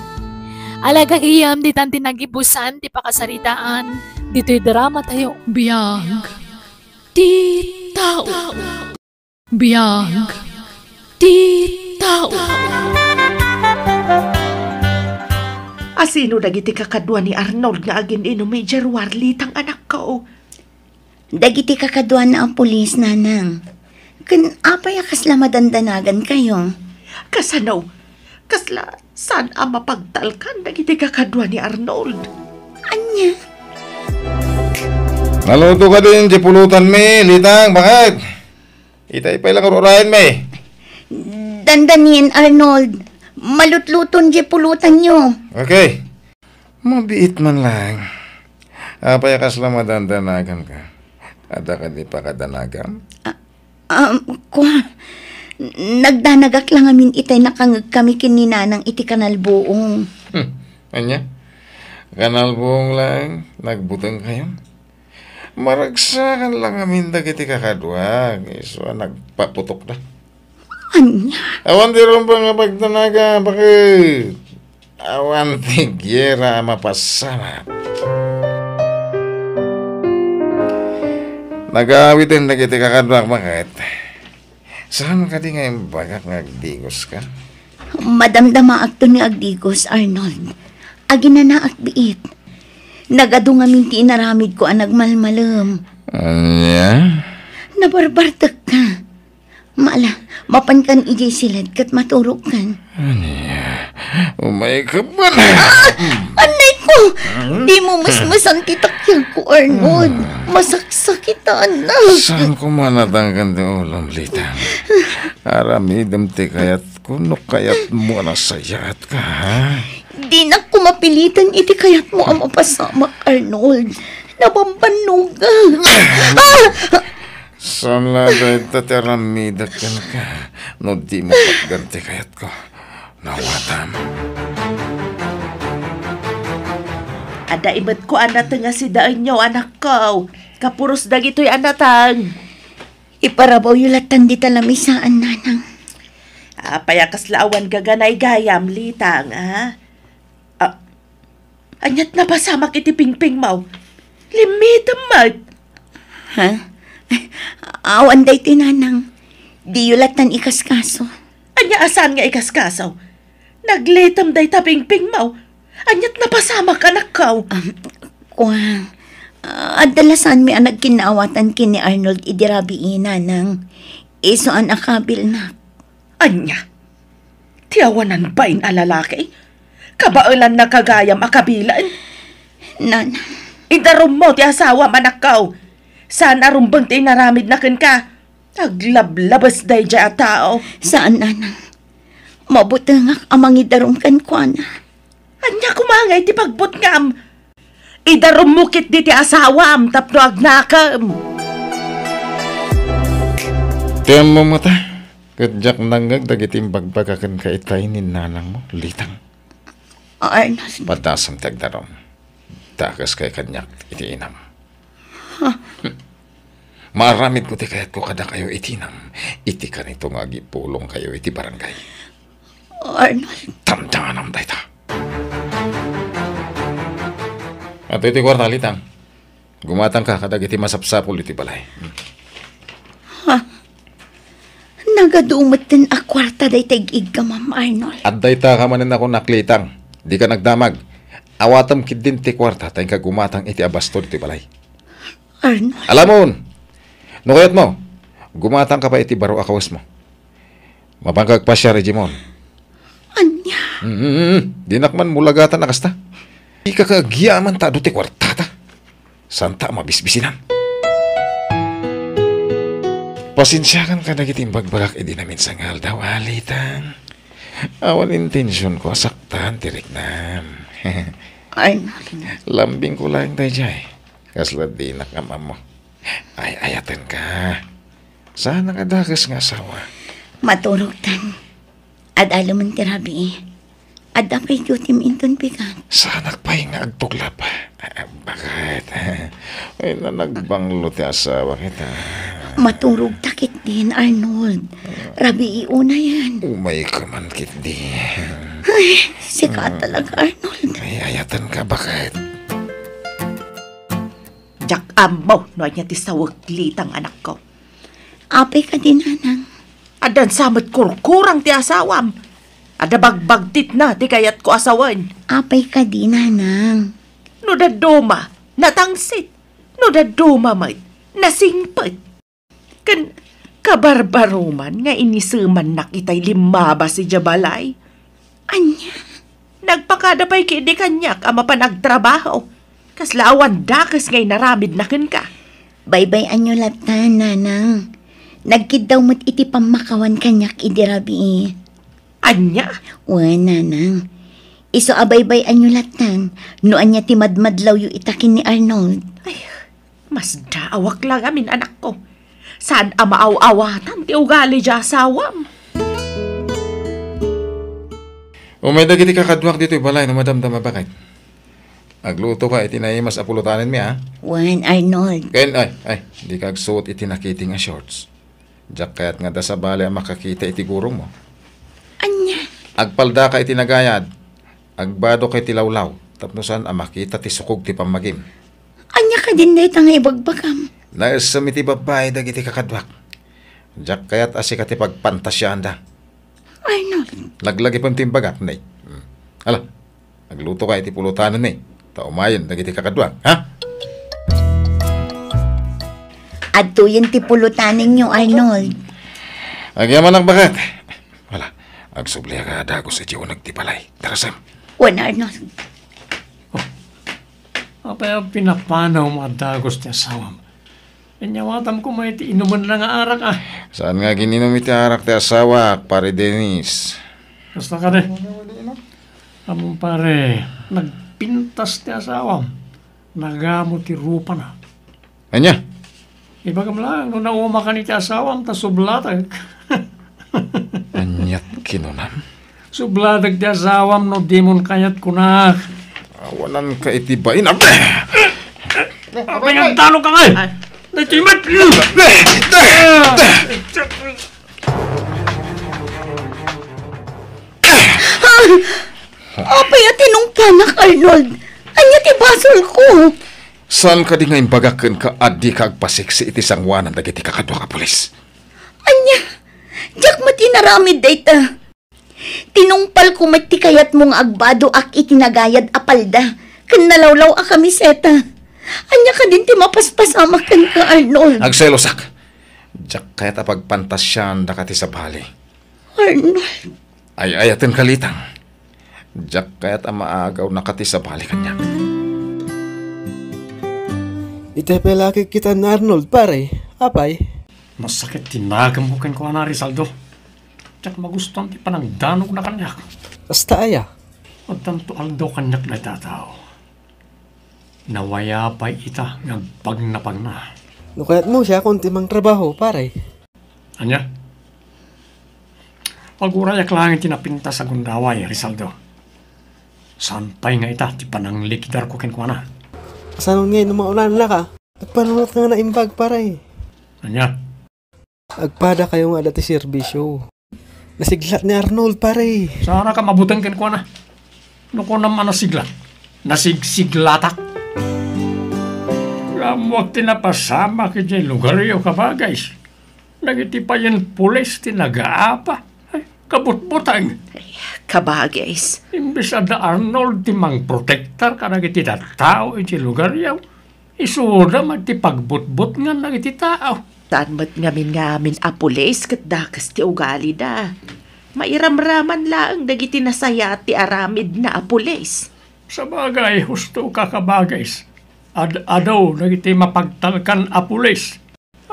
Alagayam, ditan ti nagibusan ti pakasaritaan ditoy dramatayo. Biag ti tao. Biag ti tao. Asino dagiti kakadua ni Arnold nga agin-inum idiay ruar, Litang, anakko? Dagiti kakaduana a pulis, nanang. Ken apay a kasla madandanagankayo? Kasano? Kasla saan a mapagtalkan dagiti kakadua ni Arnold? Ania? Naluto kadin ti pulutanmi, Litang, baket? Itay pay la nga urayenmi. Dandanien, Arnold. Malutluton diay pulutanyo. Okay. Mabiit man laeng. Apay a kasla madandanaganka? Adda kadi pakadanagam? Ah, um, kua, nagdanagak la ngamin itay nakangegkami ken ni Nanang iti Kanal Buong. Hmm. Ania? Kanal Buong laeng nagbutengkayo? Maragsakan la ngamin dagiti kakaduak, isu a nagpaputokda. Ania? Awan ti rumbeng nga pagdanaga, baket. Awan ti giyera a mapasamak. Nagaawiden dagiti kakaduak, baket. Saan kadi nga imbagak nga agdigoska? Madamdamaakton nga agdigos, Arnold. Aginanaak biit. Nagadu ngamin ti inaramidko a nagmalmalem. Ania? Nabarbartekka. Mala, mapankan idiay siled ket maturogkan. Ania? Umayka man. Ah! Anay ko! Dimo mesmesan ti takyagko, Arnold. Masaksakitan. Saan ko manatangken ti ulom, Lita? Aramidem ti kayatko no kayatmo a nasayaatka, ha? Dinak ko mapilitan iti kayatmo a mapasamak, Arnold. Nabambannogak. Ah! Saan la dayta ti aramidek kenka no dimo patgan ti kayatko? Nawatam. Adda imetko a nateng a sidaenyo, anakko. Kapuros dagitoy a nateng. Iparabawyo lattan dita lamisaan, nanang. Apay a kasla awan gaganay gayam, Litang, a? Ah, ania't napasamak iti pingpingmo? Limmitem met. Ha? Awan daytoy, nanang. Diyo lattan ikaskaso. Ania a saan nga ikaskaso? Naglitem dayta pingpingmo. Ania't napasamak, anakko? Um, kua, adda la saanmi a nagkinnaawatan ken ni Arnold idi rabii, nanang. Isu a nakabilnak. Ania? Ti awanan bain a lalaki? Kabaelanna gayam a kabilen. Nanang. Idarummo ti asawam, anakko. Saan a rumbeng ti inaramidna kenka. Aglablabes daydiay a tao. Saan, nanang. Mabutengak a mangidarum kenkuana. Ania koma ngay ti pagbutngam? Idarummo ketdi ti asawam tapno agnakem. Ti ammom ngata, ket diak nangngeg dagiti imbagbaga kenka itay ni nanangmo, Litang. Arnold. Padasem ti agdarum. Dakeskayo kaniak iti inam. Maaramidko ti kayatko kadakayo iti inam, iti kanito nga agipulongkayo iti barangay. Arnold. Damdamanam dayta. Adtoy ti kuarta, Litang. Gumatangka kadagiti masapsapul iti balay. Ha? Nagadu metten a kuarta dayta ig-iggamam, Arnold. Adda ita ka manen a kunak, Litang. Dika nagdamag. Awatem ketdin ti kuarta ta inka gumatang iti abasto ditoy balay. Arnold. Alamon! No kayatmo, gumatangka pay iti baro a kawesmo. Mapanka agpasiar idiay Mon. Ania? Mm, mm, mm. Dinak man mulagatan a kasta. Dika ka agyaman ta adu ti kuartata. Saanta a mabisbisinan. Pasensiakan kadagiti imbagbagak idi naminsan nga aldaw, a, Litang. Awan intensionko a saktan ti riknam. Ay, Lambingko laeng daydiay. Kasla dinak am-ammo. Ay-ayatenka. Saanak a dakes nga asawa. Maturogtan. Ad-alemen ti rabii. Adda pay dutim inton bigat. Saanak pay nga agtuklap. Ah, bakit? Ay, nanagbanglo ti asawa kita. Maturogta ketdin, Arnold. Rabii unayen. Umayka man ketdi. Ay, sika talaga, Arnold. Ay, ayatenka, bakit? Diak ammo no ania ti sawek, Litang, anakko. Apay kadi, nanang? Addan sa met kurkurang ti asawam. Adda bagbagtitna ti kayatko a sawen. Apay kadi, nanang? No dadduma, natangsit. No dadduma met, nasingpet. Ken kabarbaroman nga inisemannak itay limmabas idiay balay. Ania? Nagpakada pay ketdi kaniak a mapan agtrabaho. Kasla awan dakes nga inaramidna kenka. Baybay-anyo latta, nanang. Nagkiddaw met iti pammakawan kaniak idi rabii. Ania? Wen, nanang. Isu a baybay-anyo latta no ania ti madmadlawyo ita ken ni Arnold. Ay, masdaawak la ngamin, anakko. Saan a maaw-awatan ti ugali diay asawam. Umay dagiti kakaduak ditoy balay no madamdama, bakit? Aglutoka iti naimas a pulotanenmi, a? Wen, Arnold. Ken, ay, ay, dika agsuot iti nakiting a shorts. Diak kayat nga adda sabali a makakita iti gurongmo. Ania? Agpaldaka iti nagayad. Agbadoka iti lawlaw tapno saan a makita ti sukog ti pammagim. Ania kadin dayta nga ibagbagam? Naessem iti babbai dagiti kakaduak. Diak kayat a sika ti pagpantasiaanda. Arnold. Laglagipem ti imbagak, nay. Hmm. Ala, aglutoka iti pulotanenmi, ta umayen dagiti kakaduak, ha? Adtoyen ti pulotanenyo, Arnold. Agyamanak, baket. Wala, agsubliak a dagus iti uneg ti balay. Darasem. Wen, Arnold. Oh. Apay a pinapanawmo a dagus ti asawam? Inyawatam koma iti inumenna nga arak, a. Saan nga agin-inum iti arak ti asawak, Pare Dennis? Kasta kadi. Ammom, pare, nagpintas ti asawam. Nagamo ti rupana. Ania? Ibagam laeng no naumakan iti asawam ta sublatag. Aniat kinunam? Sublatag ti asawam no dimon kayat kunak. Awananka iti bainam. Apay nga agtaloka ngay? Ay. Daytoy met. Apay a tinungpanak, Arnold? Ania ti basolko? Saan kadi nga imbagak kenka a dika agpasiksi iti sangoanan dagiti kakaduak a pulis? Ania? Diak met inaramid dayta. Tinungpalko met ti kayatmo nga agbadoak iti nagayad a palda ken nalawlaw a kamiseta. Ania kadin ti mapaspasamak kenka, Arnold? Agselosak. Diak kayat a pagpantasiaandaka ti sabali. Arnold. Ay-ayatenka, Litang. Diak kayat a maagawnaka ti sabali kaniak. Itay pay la a kikkitan ni Arnold, pare. Apay? Masakit ti naganmo kenkuana, Rizaldo. Diak magustuan ti panangdanogna kaniak. Kasta aya? Addanto aldaw kaniak dayta a tao. Nawaya pay ita nga agpagnapagna. No kayatmo, siakon ti mangtrabaho, pare. Ania? Pagurayak laeng ti napintas a gundaway, Rizaldo. Saan pay nga ita ti pananglikidarko kenkuana. Kasano ngay no maunanaka? Agpanunot nga naimbag, pare. Ania? Agpadakayo nga adda ti serbisyo. Nasiglat ni Arnold, pare. Saanaka mabuteng kenkuana. No kunam a nasiglat, nasigsiglatak. Ammoak ti napasamak idiay lugaryo, kabagays. Dagiti payen pulis ti nagaapa. Ay, kabutbuteng. Ay, kabagays. Imbes adda Arnold ti mangprotektar kadagiti tattao iti lugaryo, isuda met ti pagbutbutngan dagiti tao. Saan met ngamin nga amin a pulis ket dakes ti ugalida. Mairamraman laeng dagiti nasayaat ti aramidna a pulis. Sabagay, husto ka, kabagays. Ad-adu dagiti mapagtalkan a pulis.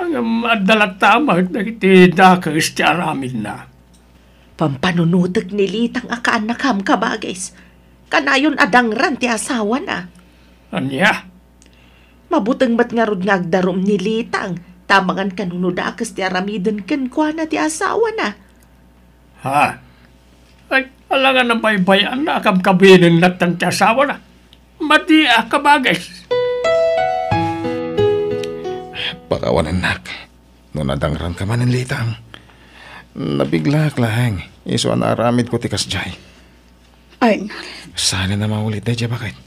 Ngem adda latta met dagiti dakes ti aramidna. Pampanunotek ni Litang a kaannakam, kabagays. Kanayon a dangran ti asawana. Ania? Mabuteng met ngarud nga agdarum ni Litang, ta amangan kano no dakes ti aramiden kenkuana ti asawana. Ha? Ay, alangan a baybay-anna a kabkabinen latta ti asawana. Madi a kabagays. Pakawanennak. No nadangranka manen, Litang. Nabiglaak laeng, isu a naaramidko ti kasdiay. Arnold. Saan a maulit daydiay, baket?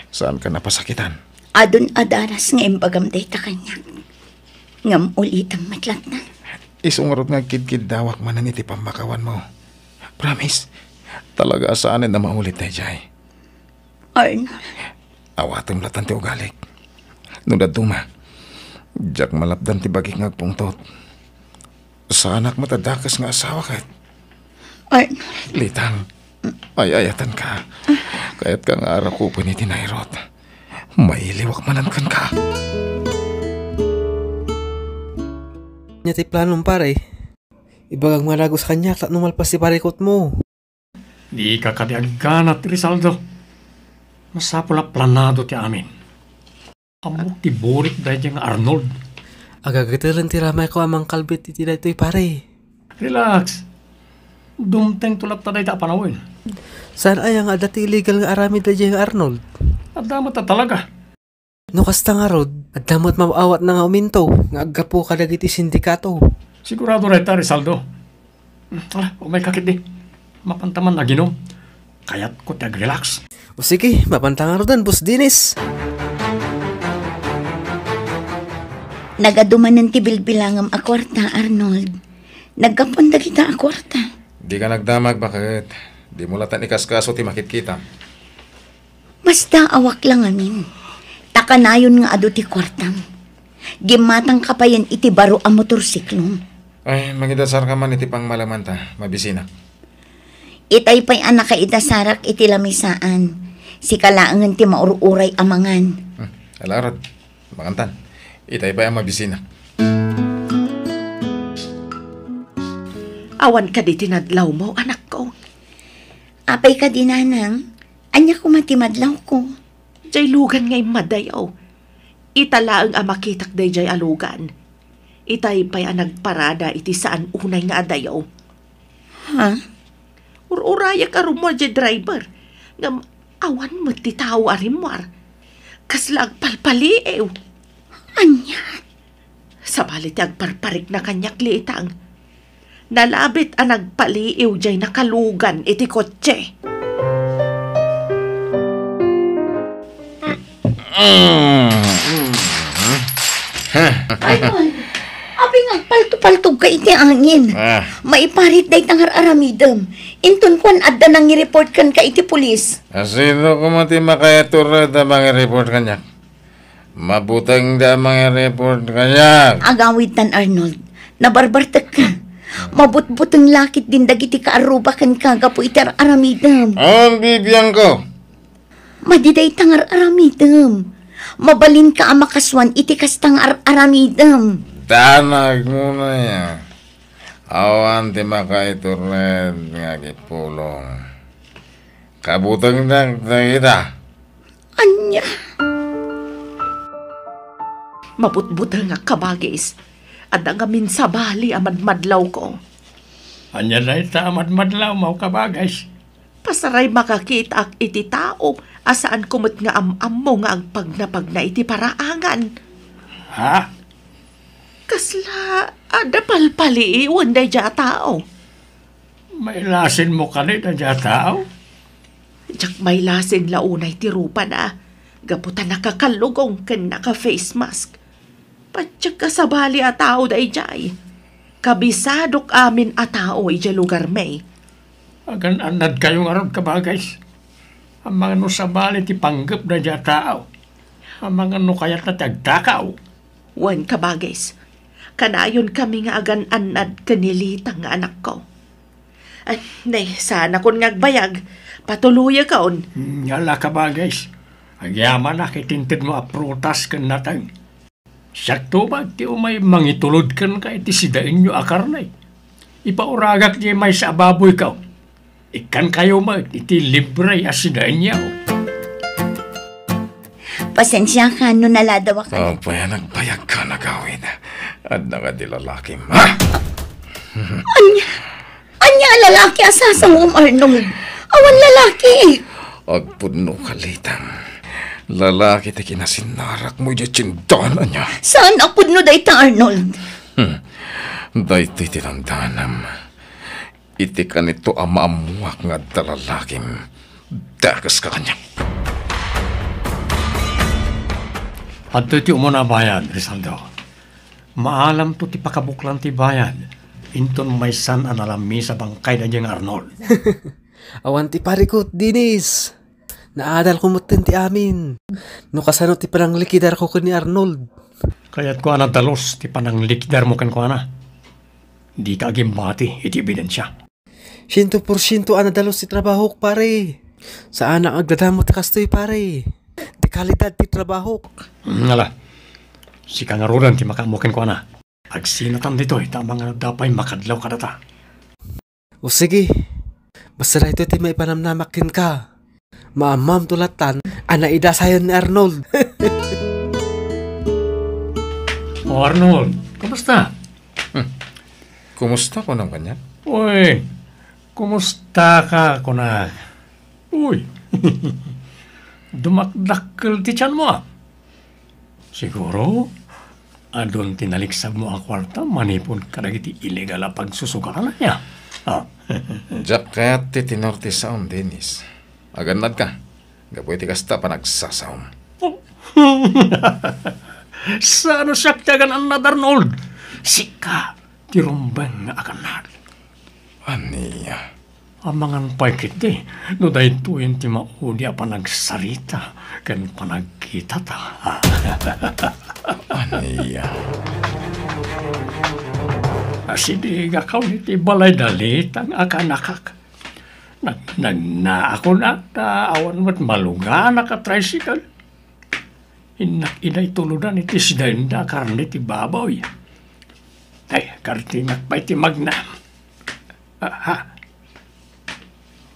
Saanka napasakitan? Adun a daras nga imbagam dayta kaniak. Ngem ulitem met latta. Isu ngarud nga agkidkiddawak manen iti pammakawanmo. Promise, talaga a saan a maulit daydiay. Arnold. Awatem latta ti ugalik. No dadduma, diak malapdan ti bagik nga agpungtot. Saanak met a dakes nga asawa ket. Arnold. Litang, ay-ayatenka. Kayatka nga arakupen iti nairut. Mailiwak manen kenka. Ania ti planom, pare? Ibagam nga dagus kaniak tapno malpas ti parikutmo. Dika kadi agganat, Rizaldo. Masapul a planado ti amin. Ammok ti burik daydiay nga Arnold. Agagatelen ti ramayko a mangkalbit iti daytoy, pare. Relax. Dumtengto latta dayta a panawen. Saan aya nga adda ti illegal nga aramid daydiay nga Arnold? Adda met a talaga. No kasta ngarud, adda met maaw-awatna nga uminto nga aggapu kadagiti sindikato. Sigurado dayta, Rizaldo. Hmm, tara, umayka ketdi. Mapanta man aginom. Kayatko ti agrelax. O sige, mapanta ngaruden, Boss Dennis. Nagadu manen ti bilbilangem a kuarta, Arnold. Naggapuan dagita a kuarta. Dika nagdamag, baket. Dimo latta ikaskaso ti makitkitam. Masdaawak la ngamin, ta kanayon nga adu ti kuartam. Gimmatangka payen iti baro a motorsiklom. Ay, mangidasarka man iti pangmalamanta, mabisinak. Itay pay a nakaidasarak iti lamisaan, sika laengen ti maur-uray a mangan. Hmm, ala ngarud, mangantan. Itay pay a mabisinak. Awan kadi ti nadlawmo, anakko? Apay kadi, nanang? Ania koma ti madlawko? Jay lugan nga immadayo. Ita laeng a makitak dayjay a lugan. Itay pay a nagparada iti saan unay nga adayo. Ha? Ur-urayak a rummuar jay driver. Ngem awan met ti tao a rimmuar. Kasla agpalpaliiw. Ania? Sabali ti agparparikna kaniak, Litang. Nalabit a nagpaliiw jay nakalugan iti kotse. Ay, ay. Apay nga agpaltopaltogka iti angin? Ah. Maiparit dayta nga ar-aramidem. Inton kuan adda nangi-report kenka iti pulis. Asino koma ti makaiturod a mangi-report kaniak? Mabuteng da mangi-report kaniak. Agawidtan, Arnold. Nabarbartekka. Mabutbuteng la ketdin dagiti kaarruba kenka gapu iti ar-aramidem. Awan bibiangko. Madi dayta nga ar-aramidem. Mabalinka a makasuan iti kasta nga ar-aramidem. Danagmo aya. Awan ti makaiturred nga agipulong. Kabutengdak dagita. Ania? Mabutbutengak, kabagis. Adda ngamin sabali a madmadlawko. Ania dayta a madmadlawmo, kabagis? Pasaray makakitaak iti tao a saanko met nga am-ammo nga agpagnapagna iti paraangan. Ha? Kasla adda palpaliiwen daydiay a tao? Mailasinmo kadi daydiay a tao? Diak mailasin la unay ti rupana, gapu ta nakakallugong ken naka-face mask. Patiek a sabali a tao daydiay. Kabisadok amin a tao idiay lugarmi. Agan-annadkayo ngarud, kabagis. Amangan no sabali ti panggep daydiay a tao. Amangan no kayatna ti agtakaw. Wen, kabagis. Kanayonkami nga agan-annad ken ni Litang nga anakko. Ay, nay, saanakon nga agbayag. Patuloyakon. Ngala, kabagis. Agyamanak iti intedmo a prutas ken nateng. Siak tubat ti umay mangitulod kenka iti sidaenyo a karne. Ipauragak diay maysa a baboyko. Ikkankayo met iti libre a sidaenyo. Pasensiakan no naladawakan. Apay a nagbayagka, agawid? Adda kadi lalakim, ha? Ania? Ania a lalaki a sasawom, Arnold? Awan lalaki. Agpudno ka, Litang. Lalaki ti kinasinarakmo idiay tiendahan, ania? Saan a pudno dayta, Arnold? Hmm. Daytoy ti tandanam. Iti kanito a maammoak nga adda lalakim, dakeska kaniak. Adtoy ti umuna a bayad, Rizaldo. Maalamto ti pakabuklan ti bayad, inton maysan a nalamis a bangkay daydiay nga Arnold. Awan ti parikut, Dennis. Naadalko metten ti amin. No kasano ti pananglikidarko ken ni Arnold? Kayatko a nadalus ti pananglikidarmo kenkuana. Dika agimbati iti ebidensia. Siento porsiento a nadalus ti trabahok, pare. Saanak nga agdadamag ti kastoy, pare. Ti kalidad ti trabahok. Hmm, ala. Sika ngaruden ti makaammo kenkuana. Agsinatan ditoy ta amangan adda pay makadlaw kadata. O sige. Basta daytoy ti maipanamnamak kenka. Maammamto lattan a naidasayon ni Arnold. O Arnold, kumusta? Hmm. Kumusta, kunam kaniak? Uy, kumusta ka, kunak? Uy, dumakdakkel ti tianmo, a. Siguro, adun ti naliksabmo a kuarta manipud kadagiti illegal a pagsusugaran, ania? A. Diak kayat ti tenor ti saom, Dennis. Agannadka, gapu iti kasta a panagsasaom. O. Saan a siak ti agan-annad, Arnold? Sika ti rumbeng nga agannad. Ania? Amangan pay ketdi no daytoyen ti maudi a panagsarita ken panagkitata. Ania? Asidigakon iti balay da Litang a kaanakak. Nag-, nagnaakon a ta awan met maluganak a tricycle. Innak idiay tuludan iti sidaenda a karne ti baboy. Ay, kartingak pay ti magna. Aha.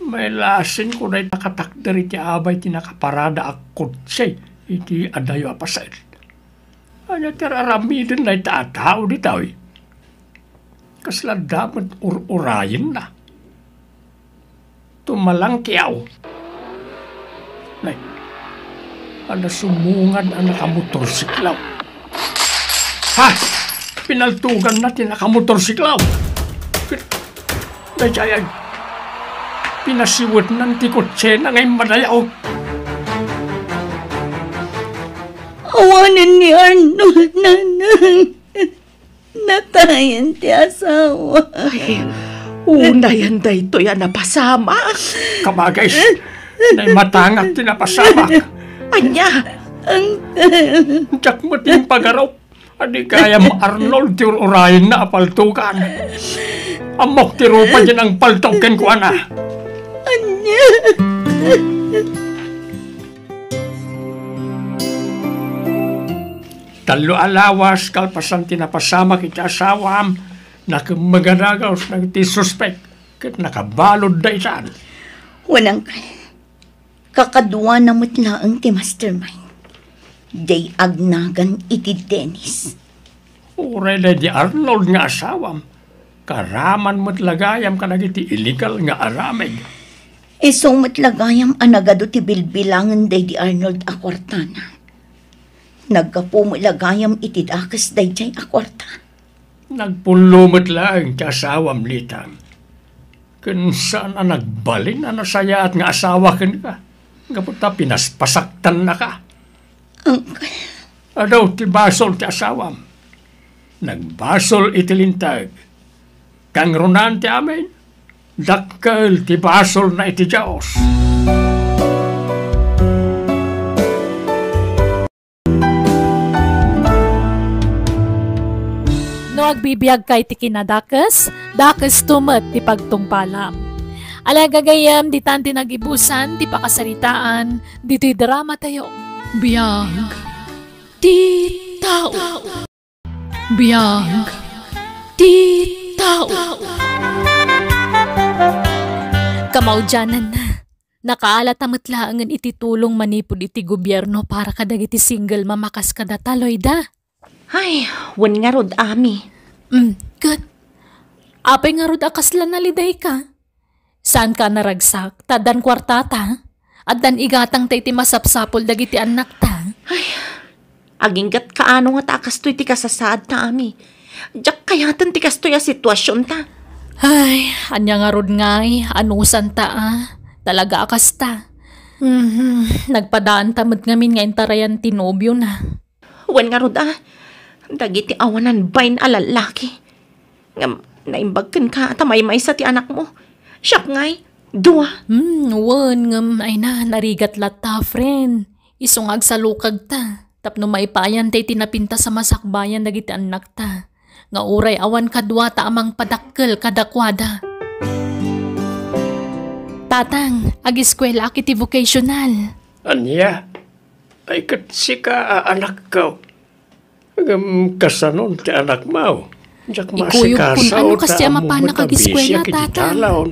Mailasinko dayta a katakder iti abay ti nakaparada a kotse iti adayo a paset. Ania ti ar-aramiden dayta a tao ditoy? Kasla adda met ur-urayenna. Tumalangkiaw. Nay, adda sumungad a nakamotorsiklaw. Ha! Pinaltuganna ti nakamotorsiklaw. Daydiay, pinasiwetnan ti kotsena nga immadayo. Awanen ni Arnold, nanang. Natayen ti asawa. Ay, unayen daytoy a napasamak. Kabagis, nay matangak ti napasamak. Ania? Uncle. Diak met impagarup. Adi gayam Arnold ti ur-urayenna a paltugan. Ammok ti rupa diay nangpaltog kenkuana. Ania? Tallo a lawas kalpasan ti napasamak iti asawam, nakemmeg a dagus dagiti suspek ket nakabalud daytan. Wen, Uncle, kakaduana met laeng ti mastermind. Diay agnagan iti Dennis. Uray daydi Arnold nga asawam, karaman met la gayam kadagiti illegal nga aramid. Isu met la gayam a nagadu ti bilbilangen daydi Arnold a kuartana. Naggapu met la gayam iti dakes daydiay a kuarta. Nagpullo met laeng ti asawam, Lita. Ken saan a nagbalin a nasayaat nga asawa kenka, gapu ta pinaspasaktannaka. Uncle. Adu ti basol ti asawam. Nagbasol iti linteg. Kangrunaan ti amin, dakkel ti basolna iti Dios. No agbibiagka iti kinadakes, dakesto met ti pagtungpalam. Ala gagayyem, ditan ti nagibusan ti pakasaritaan ditoy dramatayo. Biag ti tao. Biag ti tao. Kamaudiananna, nakaalata met laengen iti tulong manipud iti gobierno para kadagiti single mom a kas kadata, Loida. Ay, wen ngarud, Ami. Mm, ket apay ngarud a kasla nalidayka? Saanka a naragsak, ta addan kuartata? Addan igatangta iti masapsapul dagiti annakta? Ay, aginggatka ano ngata a kastoy ti kasasaadta, Ami. Diak kayaten ti kastoy a situasionta. Ay, ania ngarud ngay, anusanta a. Talaga a kasta. Mhm, nagpadaanta met ngamin nga intarayan ti nobiona. Wen ngarud a, dagiti awanan bain a lallaki. Ngem naimbag kenka ta maymaysa ti anakmo. Siak ngay, dua. Hmm, wen, ngem ay na, narigat latta, friend. Isu nga agsalukagta, tapno maipaayan ta iti napintas a masakbayan dagiti annakta. Nga uray awan kaduata a mangpadakkel kadakuada. Tatang, agiskuelaak iti vocational. Ania? Ay, ket sika a anakko. Ngem kasanon ti anakmo? Diak ikuyog kun maasikaso, ano kas ti ta ammo amapanak met a agiskuela, bisiak iti Tatang. Talaon.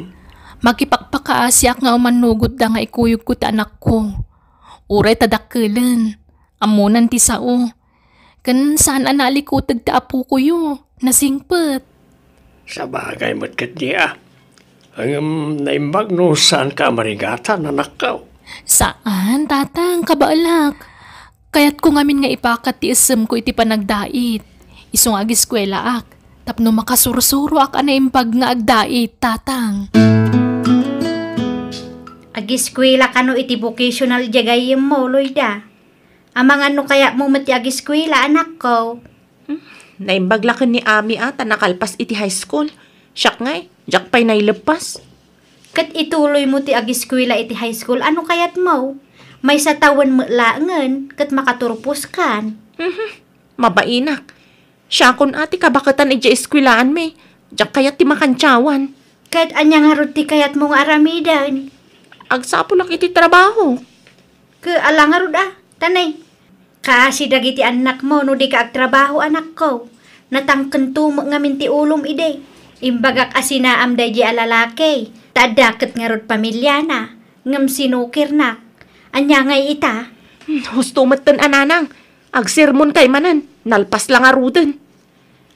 Makipakpakaasiak nga umannugotda nga ikuyogko ti anakko. Uray ta dakkelen, ammonan ti sao. Ken saan a nalikuteg ti apokoyo, nasingpet. Sabagay met ketdi a. Ngem naimbag no saanka a marigatan, anakko. Saan, Tatang, kabaelak. Kayatko ngamin nga ipakat ti isemko iti panagdait. Isu nga agiskuelaak, tapno makasursuroak a naimbag nga agdait, Tatang. Agiskuela kano iti vocational diay gayyemmo, Loida? Amangan no kayatmo met ti agiskuela, anakko. Hmm, naimbag la ken ni Ami a ta nakalpas iti high school. Siak ngay, diak pay naileppas. Ket ituloymo ti agiskuela iti high school, ano kayatmo? Maysa tawen met laengen, ket makaturposkan. Mhm, mabainak. Siakon a ti kabaketan idiay eskuelaanmi. Diak kayat ti makantiawan. Ket ania ngarud ti kayatmo nga aramiden? Agsapulak iti trabaho. Ket ala ngarud a, tanay. Kaasi dagiti annakmo no dika agtrabaho, anakko. Natangkento met ngamin ti ulom idi. Imbagak a sinaam daydi a lalaki, ta adda ket ngarud pamiliana, ngem sinukirnak. Ania ngay ita? Hmm, husto metten a nanang. Agsermon kay manen, nalpas la ngaruden.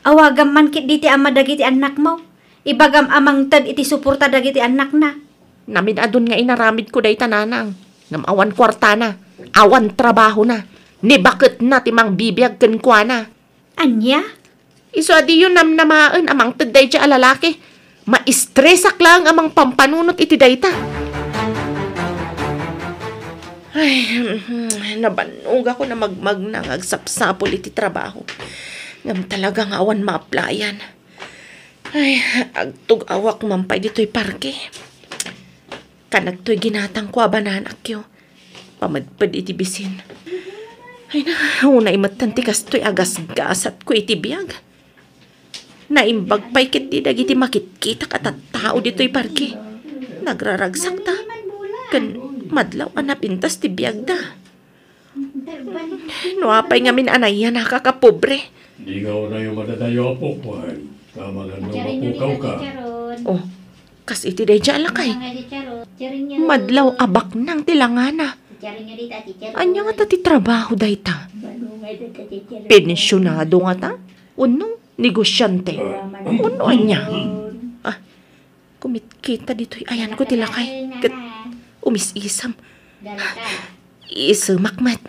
Awagam man ketdi ti ama dagiti annakmo. Ibagam a mangted iti suporta dagiti annakna. Namin-adun nga inaramidko dayta, nanang. Ngem awan kuartana, awan trabahona. Ni baketna ti mangbibiag kenkuana. Ania? Isu a diyo namnamaen a mangted daydiay a lalaki. Maistresak laeng a mangpampanunot iti dayta. Ay, nabannogakon a magmagna nga agsapsapul iti trabaho. Ngem talaga nga awan maaplayan. Ay, agtug-awak man pay ditoy parke. Kanaktoy ginatangko a banana, Kyo. Pamedped iti bisin. Ay na, unay metten ti kastoy a gasgasatko iti biag. Naimbag pay ketdi dagiti makitkitak a tattao ditoy parke. Nagraragsakda. Ken madlaw a napintas ti biagda. No apay ngamin a nayanaka a pobre. Di nga unayo madadayo a pukwan, ta amangan no mapukawka. Oh, kas iti daydiay a lakay. Madlaw a baknang ti langana. Ania ngata ti trabaho dayta? Pensionado ngata? Wenno negosiante? Wenno ania? Ah, kumitkita ditoy ayanko ti lakay. Ket umis-isam. Isemak met.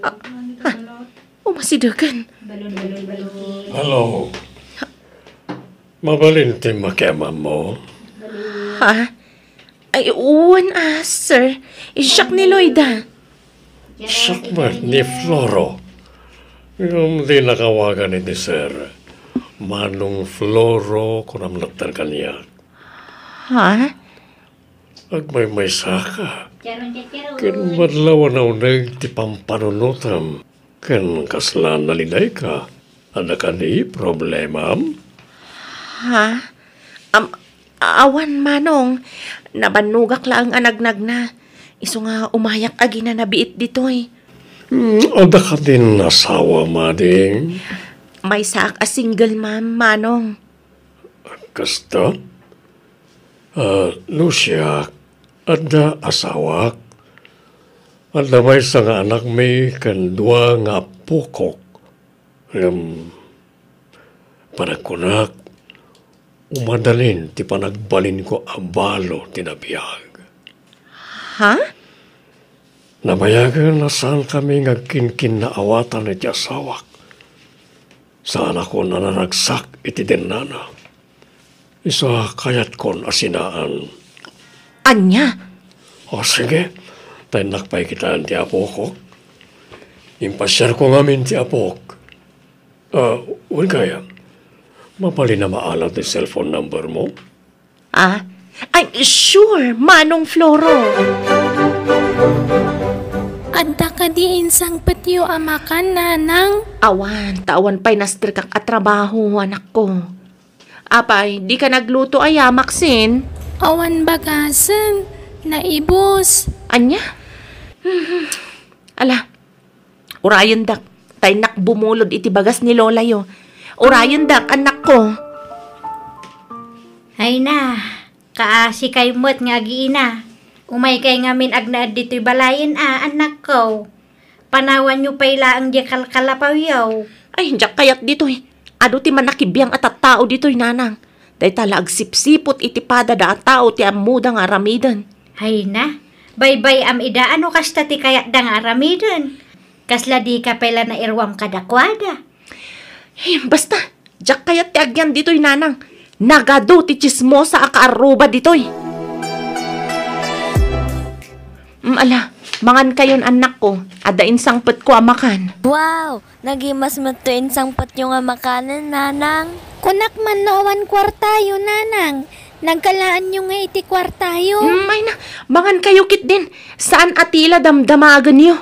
Ah, ah, umasidegen. Hello. Mabalin ti makiamammo? Ha? Ay, wen a, sir. Siak ni Loida. Siak met ni Floro. Ngem dinnak awagan iti sir. Manong Floro, kunam latta kaniak. Ha? Agmaymaysaka. Ken madlaw a nauneg ti pampanunotam. Ken kasla nalidayka, adda kadi problemam? Ha? Am, awan, Manong. Nabannogak laeng a nagnagna. Isu nga umayak a ginanabiit ditoy. Hmm, adda kadin asawa, mading? Maysaak a single mom, Manong. Kasta? Ah, no siak, adda asawak. Adda maysa nga anakmi ken dua nga appokok. Ngem, panagkunak, umadalin ti panagbalinko a balo ti nabiag. Ha? Nabayagen a saankami nga agkinkinnaawatan iti asawak. Saanakon a naragsak iti dennana. Isu a kayatkon a sinaan. Ania? O, sige. Ta innak pay kitaen ti apok. Impasiarko ngamin ti apok. Ah, wen kaya, mabalin a maala ti cellphone number mo? Ah? Ay, sure, Manong Floro. Adda kadi insangpetyo a makan, Nanang? Awan, ta awan pay nasterkak a trabaho, anakko. Apay, dika nagluto aya, Maxine? Awan bagasen, naibus. Ania? Ala, urayendak, ta innak bumulod iti bagas ni lolayo. Urayendak, annakko. Ay na, kaasikay met nga agiina. Umaykay ngamin agnaed ditoy balayen a, annakko. Panawanyo pay laeng diay kalkalapawyo. Ay, diak kayat ditoy. Adu ti manakibiang a tattao ditoy, Nanang. Dayta la agsipsiput iti padada a tao ti ammoda nga aramiden. Ay na, baybay-am ida a no kasta ti kayatda nga aramiden. Kasla dika pay la nairuam kadakuada. Eh, basta, diak kayat ti agyan ditoy, Nanang. Nagadu ti tsismosa a kaarruba ditoy. Mm, ala, mangankayon, annakko. Adda insangpetko a makan. Wow! Nagimas met to insangpetyo nga makanen, Nanang. Kunak man no awan kuartayo, Nanang. Nagkalaanyo nga iti kuartayo. Mm, ay na, mangankayo ketdin. Saan a ti la damdamagenyo.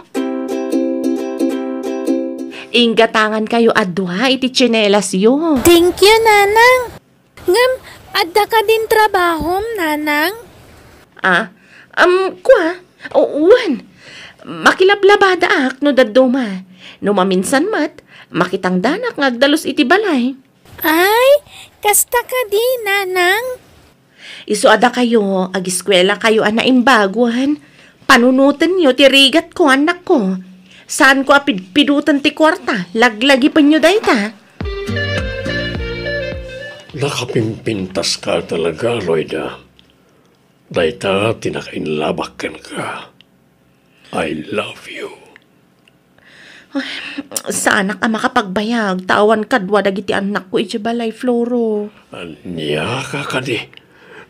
Inggatangankayo a dua iti tsinelasyo. Thank you, Nanang. Ngem, adda kadin trabahom, Nanang? Ah, um, kua? O, wen. Makilablabadaak no dadduma. No maminsan met, makitangdanak nga agdalus iti balay. Ay, kasta kadi, Nanang? Isu a dakayo, agiskuelakayo a naimbag, wen. Panunotenyo ti rigatko, annakko. Saanko a pidpiduten ti kuarta, laglagipenyo dayta. Nakapimpintaska talaga, Loida. Dayta ti nakainlabak kenka. I love you. Ay, saanak a makapagbayag, ta awan kadua dagiti annakko idiay balay, Floro. Ania ka kadi?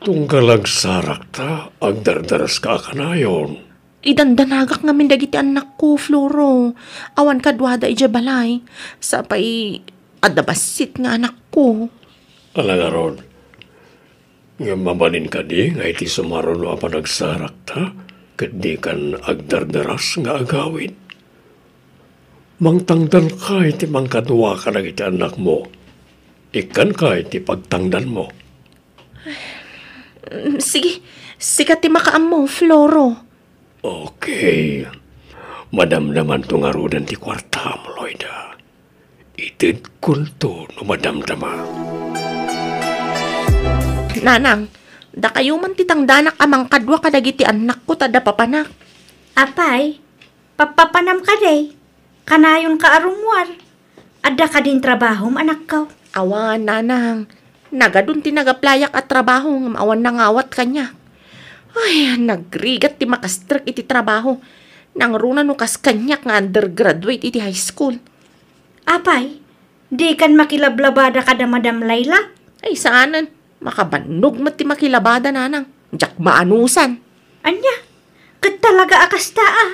Tunggal agsarakta, agdardaras ka a kanayon. Idandanagak ngamin dagiti annakko, Floro. Awan kaduada idiay balay. Sapay, adda bassit nga anakko. Ala ngarud, ngem mabalin kadi nga iti sumaruno a panagsarakta, ket dikan agdardaras nga agawid? Mangtangdanka iti mangkadua kadagiti annakmo. Ikkanka iti pagtangdanmo. Mm, sige, sika ti makaammo, Floro. Okay. Madamdamanto ngaruden ti kuartam, Loida. Itedkonto no madamdama. Nanang, dakayo man ti tangdanak a mangkadua kadagiti annakko ta adda papanak. Apay, pappapanam kadi? Kanayonka a rummuar? Adda kadin trabahom, anakko? Awan, nanang. Nagadun ti nag-applyak a trabaho ngem awan nangawat kaniak. Ay, nagrigat ti makastrek iti trabaho. Nangruna no kas kaniak nga undergraduate iti high school. Apay, dikan makilablabada kada Madam Laila? Ay, saanen. Makabannog met ti makilabada, nanang. Diak maanusan. Ania? Ket talaga a kasta a.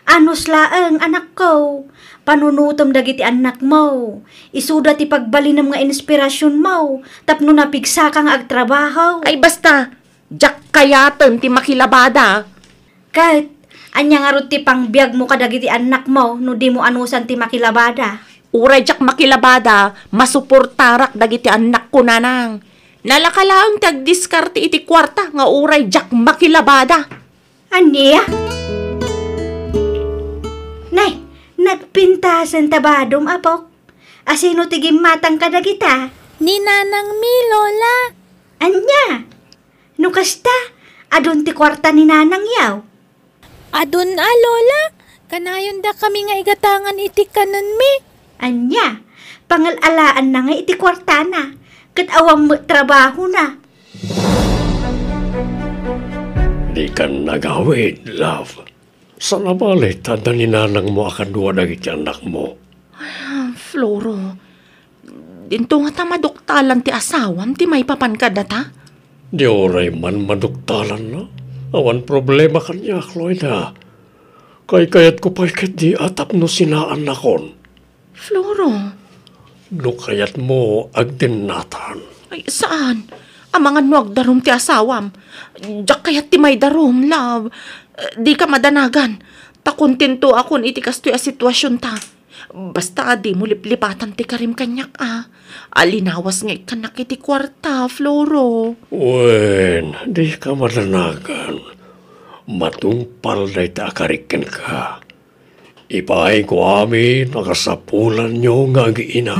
Anus laeng, anakko. Panunotem dagiti annakmo. Isuda ti pagbalinem nga inspirasionmo tapno napigsaka nga agtrabaho. Ay, basta, diak kayaten ti makilabada. Ket, ania ngarud ti pangbiagmo kadagiti annakmo no dimo anusan ti makilabada? Uray diak makilabada, masuportarak dagiti annakko, nanang. Nalaka laeng ti agdiskarte iti kuarta nga uray diak makilabada. Ania? Nay, nagpintasen ta badom, apok. Asino ti gimmatang kadagita? Ni nanangmi, Lola. Ania? No kasta, adun ti kuarta ni nanangyaw? Adun a, Lola. Kanayondakami nga igatangan iti kanenmi. Ania? Pangal-alaanna nga iti kuartana, ket awan met trabahona. Dikan agawid, love. Saan a bale ta adda ni nanangmo a kadua dagiti annakmo. Ah, Floro, dinto ngata maduktalan ti asawam ti maipapan kadata? Di uray man maduktalanna. Awan problema kaniak, Loida. Kaykayatko pay ketdi a tapno sinaannakon. Floro. No kayatmo, agdennatan. Ay, saan? Amangan no agdarum ti asawam. Diak kayat ti maidarum, love. Eh, dika madanagan. Ta kontentoakon iti kastoy a situasionta. Basta a dimo liplipatan ti karim kaniak, a. Alinawas nga ikkannak iti kuarta, Floro. Wen, dika madanagan. Matungpal dayta a karik kenka. Ipaayko amin a kasapulanyo nga ag-ina.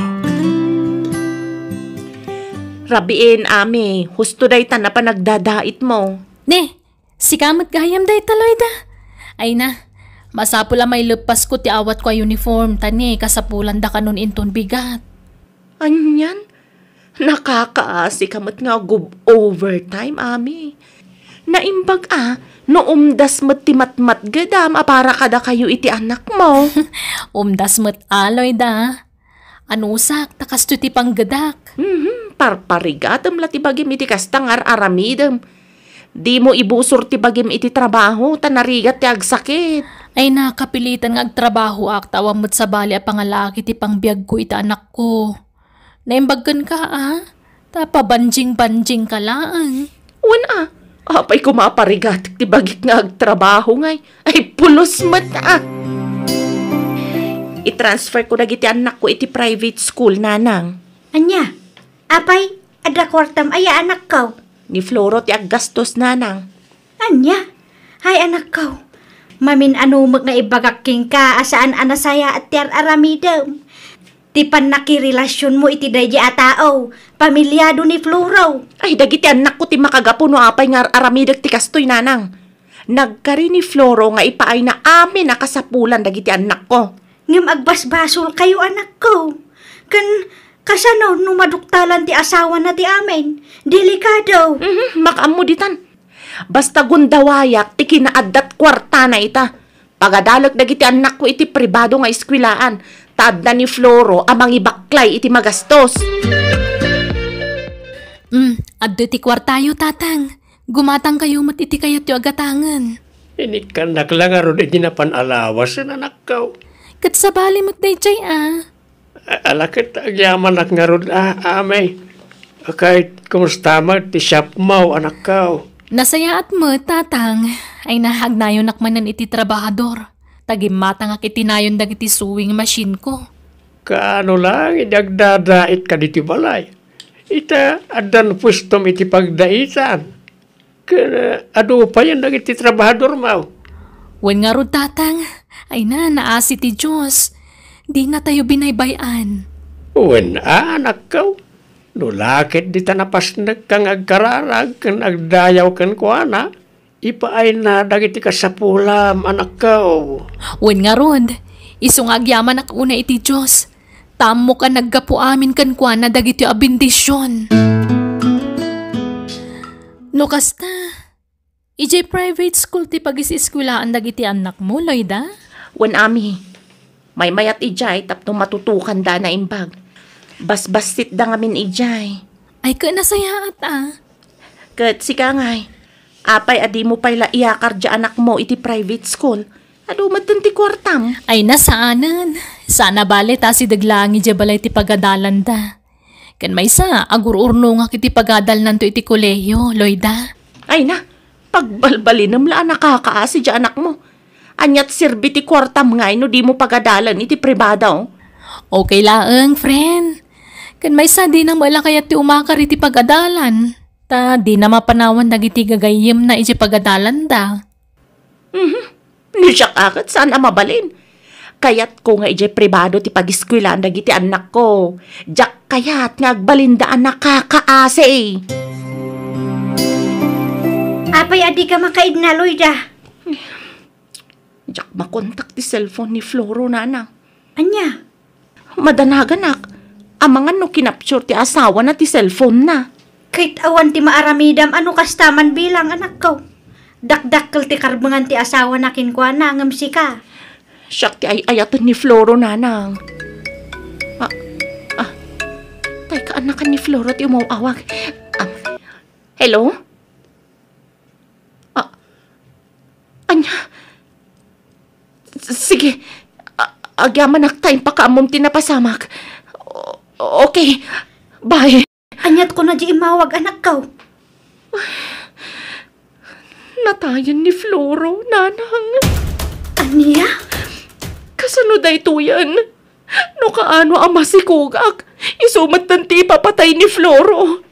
Rabiin, Ami, husto dayta a panagdadaitmo. Ne, sika met gayam dayta, Loida? Ay na, masapul a maileppasko ti awatko a uniform, ta ne, kasapulanda kanon inton bigat. Anian? Nakakaasika met nga agub-overtime, Ami. Naimbag a, no umdas met ti matmatgedam a para kadakayo iti annakmo. Umdas met a, Loida. Anusak, ta kastoy ti panggedak. Mhm, parparigatem la ti bagim iti kasta nga ar-aramidem. Dimo ibusor ti bagim iti trabaho, ta narigat ti agsakit. Ay, nakapilitan nga agtrabahoak, ta awan met sabali a pangalaak iti pangbiagko iti annakko. Naimbag kenka, a? Ta pabanjing-banjingka laeng. Wen, a. Apay koma a parigatek ti bagik nga agtrabaho, ngay? Ay, pulos met, a. I-transfer ko dagiti annakko iti private school, nanang. Ania? Apay, adda kuartam aya, anakko? Ni Floro ti aggastos, nanang. Ania? Hay, anakko, mamin-anumek nga ibagak kenka a saan a nasayaat ti ar-aramidem. Ti pannakirelasionmo iti daydi a tao, pamiliado ni Floro. Ay, dagiti annakko ti makagapu no apay nga ar-aramidek ti kastoy, nanang. Nagkari ni Floro nga ipaayna amin a kasapulan dagiti annakko. Ngem agbasbasolkayo, anakko. Ken kasano no maduktalan ti asawana ti amin? Delikado. Mhm, makaammo ditan. Basta gundawayak ti kinaaddat kuartana ita. Pagadalek dagiti annakko iti pribado nga eskuelaan, ta adda ni Floro a mangibaklay iti magastos. Mm, adda ti kuartayo, Tatang. Gumatangkayo met iti kayatyo a gatangen. Inikkannak la ngarud iti napan a lawasen, anakko. Ket sabali met daydiay, a. A-, ala ket agyamanak ngarud, a, Amay. Ket kumusta met ti shopmo, anakko? Nasayaat met, Tatang. Ay, nagnayonak manen iti trabahador. Ta gimmatangak iti nayon dagiti sewing machine-ko. Kaano laeng idi agdadaitka ditoy balay? Ita, addan pustom iti pagdaitan. Ken, eh, adu payen dagiti trabahadormo. Wen ngarud, Tatang, ay na, naasi ti Dios. Dinatayo binaybay-an. Wen, anakko, no la ket dita napasnekka nga agkararag ken agdayaw kenkuana, ipaayna dagiti kasapulam, anakko. Wen ngarud, isu nga agyamanak unay iti Dios, ta ammok a naggapu amin kenkuana dagitoy a bendision. No kasta, idiay private school ti pagis-eskuelaan dagiti annakmo, Loida? Wen, Ami. Maymayat idiay tapno matutokanda a naimbag. Basbassitda ngamin idiay. Ay, ket nasayaat, a. Ket sika ngay, apay a dimo pay la iyakar diay anakmo iti private school? Adu metten ti kuartam. Ay, na saanen. Saan a bale ta asideg laeng idiay balay ti pagadalanda. Ken maysa, agur-urnongak iti pagadalnanto iti kolehio, Loida. Ay na, pagbalbalinem la a nakakaasi diay anakmo. Aniat serbi ti kuartam ngay no dimo pagadalen iti pribado? Okay laeng, friend. Ken maysa, dina met la kayat ti umakar iti pagadalan. Ta dina mapanawan dagiti gagayyemna iti pagadalanda. Mhm. No siak a ket saan a mabalin. Kayatko nga idiay pribado ti pagiskuelaan dagiti annakko. Diak kayat nga agbalinda a nakakaasi. Apay a dika makaidna, Loida? Diak makontak ti cellphone ni Floro, nanang. Ania? Madanaganak. Amangan no kinapsur ti asawana ti cellphone-na. Ket awan ti maaramidam a no kasta man bilang, anakko. Dakdakkel ti karbengan ti asawana kenkuana ngem sika. Siak ti ay-ayaten ni Floro, nanang. Ah, ah. Tay, kaanakan ni Floro ti umaw-awag. Ah, hello? Ah, ania? S-, sige. A-, agyamanak ta impakaammom ti napasamak. O-, okay. Bye. Aniat kuna di immawag, anakko? Natayen ni Floro, nanang. Ania? Kasano daytoyen? No kaano a masikogak, isu metten ti ipapatay ni Floro.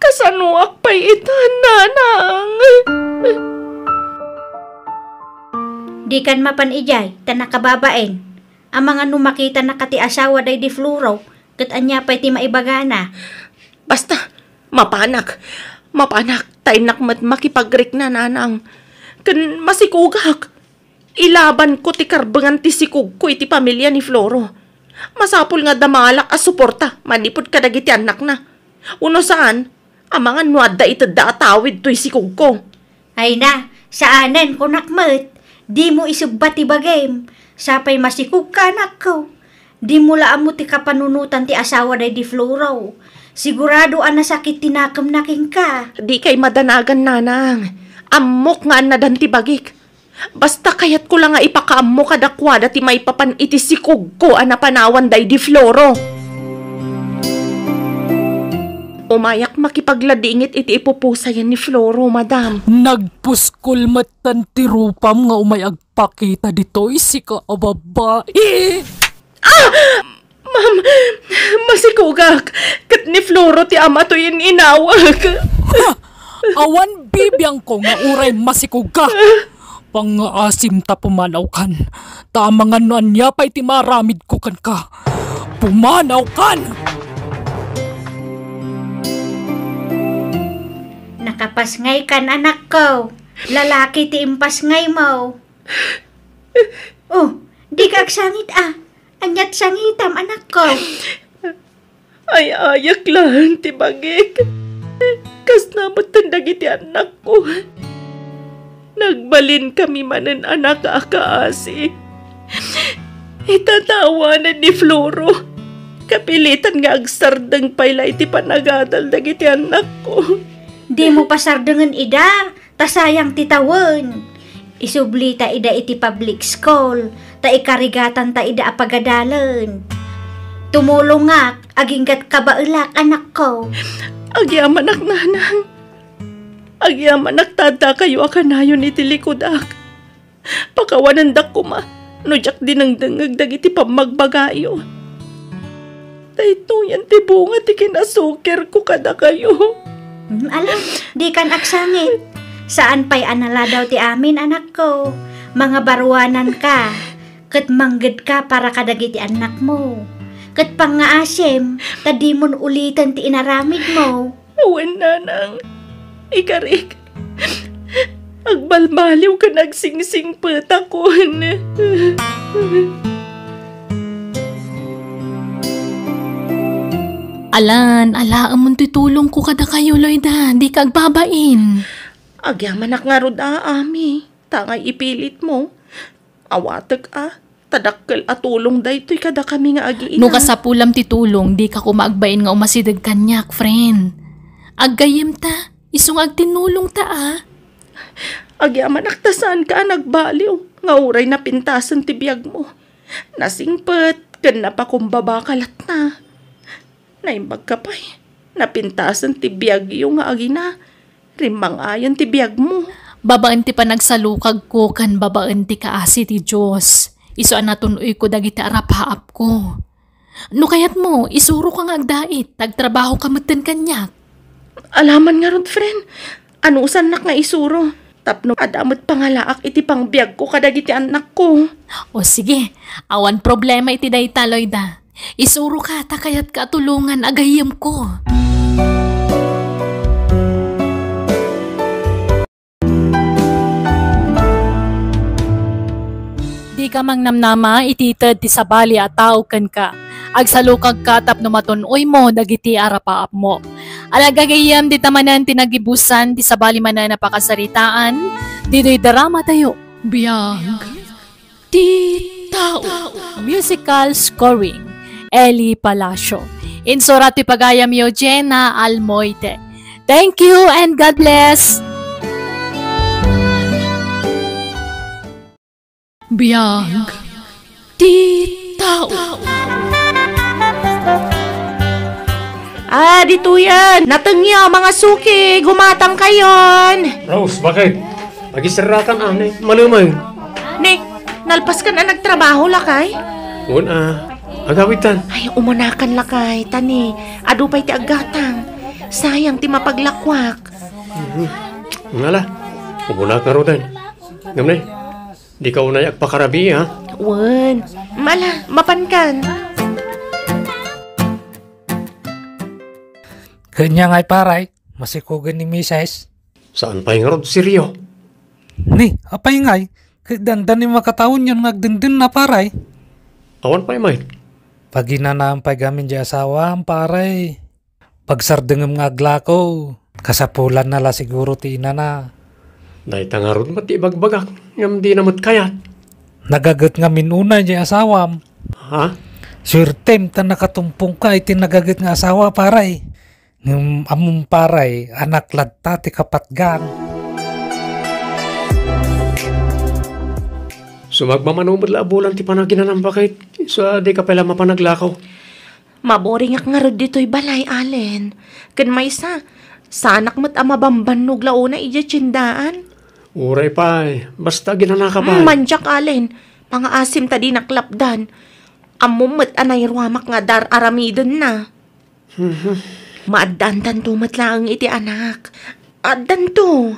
Kasanoak pay ita, nanang? Dikan mapan idiay, ta nakababain. Amangan no makitanaka ti asawa daydi Floro, ket ania pay ti maibagana? Basta, mapanak. Mapanak, ta innak met makipagrikna, nanang. Ken masikogak. Ilabanko ti karbengan ti sikogko iti pamilia ni Floro. Masapul nga adda mangalak a suporta manipud kadagiti annakna. Uno saan, amangan no adda itedda a tawid toy sikogko. Ay na, saanen, kunak met. Dimo isubba ti bagim. Sapay masikogka, anakko. Dimo la ammo ti kapanunotan ti asawa daydi Floro. Sigurado a nasakit ti nakemna kenka. Dikay madanagan, nanang. Ammok nga annadan ti bagik. Basta kayatko la nga ipakaammo kadakuada ti maipapan iti sikogko a napanawan daydi Floro. Umayak makipagladingit iti ipupusayan ni Floro, madam. Nagpuskol metten ti rupam nga umay agpakita ditoy, sika a babai. Ah! Ma'am, masikogak. Ket ni Floro ti ama toy in-inawag. Ha! Awan bibiangko nga uray masikogka. Pangngaasim ta pumanawkan. Ta amangan no ania pay ti maaramidko kenka. Pumanawkan! Nakapasngaykan, anakko. Lalaki ti impasngaymo. Oh, dika agsangit a. Aniat sangitam, anakko? Ay-ayak laeng ti bagik. Kasna metten dagiti annakko. Nagbalinkami manen a nakaakaasi. Ita ta awanen ni Floro. Kapilitan nga agsardeng pay la iti panagadal dagiti annakko. Dimo pasardengen ida. Ta sayang ti tawen. Isublita ida iti public school, ta ikarigatanta ida a pagadalen. Tumulongak, aginggat kabaelak, anakko. Agyamanak, nanang. Agyamanak ta addakayo a kanayon iti likudak. Pakawanendak koma no diak dinengdengngeg dagiti pammagbagayo. Daytoyen ti bunga ti kinasukirko kadakayo. Hmm, ala, dikan agsangit. Saan pay a naladaw ti amin, anakko. Mangabaruananka, ket manggedka para kadagiti annakmo. Ket pangngaasim, ta dimon uliten ti inaramidmo. Wen, nanang, ikarik. Agbalbaliw ken agsingsingpetakon. Alan, alaemon ti tulongko kadakayo, Loida. Dika agbabain. Agyamanak ngarud a, Ami. Ta ngay ipilitmo. Awatek a, ta dakkel a tulong daytoy kadakami nga agiina. No kasapulam ti tulong, dika koma agbain nga umasideg kaniak, friend. Aggayyemta, isu nga agtinnulongta a. Agyamanak ta saanka a nagbaliw nga uray napintasen ti biagmo. Nasingpet ken napakumbaba ka latta. Naimbagka pay, napintasen ti biagyo nga agina. Rimmang-ayon ti biagmo. Babaen ti panagsalukagko ken babaen ti kaasi ti Dios, isu a natun-oyko dagiti arapaapko. No kayatmo, isuroka nga agdait, ta agtrabahoka metten kaniak. Alaman ngarud, friend. Anusannak nga isuro. Tapno adda met pangalaak iti pangbiagko kadagiti annakko. O sige, awan problema iti dayta, Loida. Isuroka ta kayatka a tulongan a gayyemko. Dika mangnamnama iti ited ti sabali a tao kenka. Agsalukagka tapno matun-oymo dagiti arapaapmo. Alagagayyem, dita manen ti nagibusan ti sabali manen a pakasaritaan ditoy drama tayo. Biag ti tao. Musical scoring, Eli Palacio. Insurat ti pagayamyo, Jenna Almoite. Thank you and God bless! Biag ti tao. Ah, ditoyen. Natengyo, mga suki, gumatangkayon. Rose, bakit? Agiserakan, ah, ne, malumaw. Ne, nalpaskan a nagtrabaho, lakay? Wen, ah, agawidtan. Ay, umunakan, lakay, ta ne, adu pay ti aggatang. Sayang ti mapaglakuak. Mhm. Ngala, umunak ngaruden. Ngem ne, dika unay agpakarabii, ha? Wen. Ala, mapankan. Ket ania ngay, pare, masikogen ni Misis? Saan pay ngarud serio? Ni, apay ngay, ket dandani makataonyon nga agdendenna, pare. Awan pay met. Paginanaem pay gamin diay asawam, pare. Pagsardengem nga aglako, kasapulanna la siguro ti inana. Dayta ngarud met ti ibagbagak, ngem dina met kayat. Nagaget ngamin unay diay asawam. Ha? Suertem ta nakatumpongka iti nagaget nga asawa, pare. Ngem ammom, pare, anak latta ti kapatgan. Sumagmamano met la a bulan ti panaginanam, bakit? Isu a dika pay la mapan aglako. Maboringak ngarud ditoy balay, Allen. Ken maysa, saanak met a mabambannog la unay idiay tiendaan. Uray pay, basta aginanaka pay. Mm, mandiak, Allen. Pangaasim ta dinak lapdan. Ammom met a nairuamak nga dar-aramidenna. Mhm. Maaddaantanto met laeng iti anak. Addanto.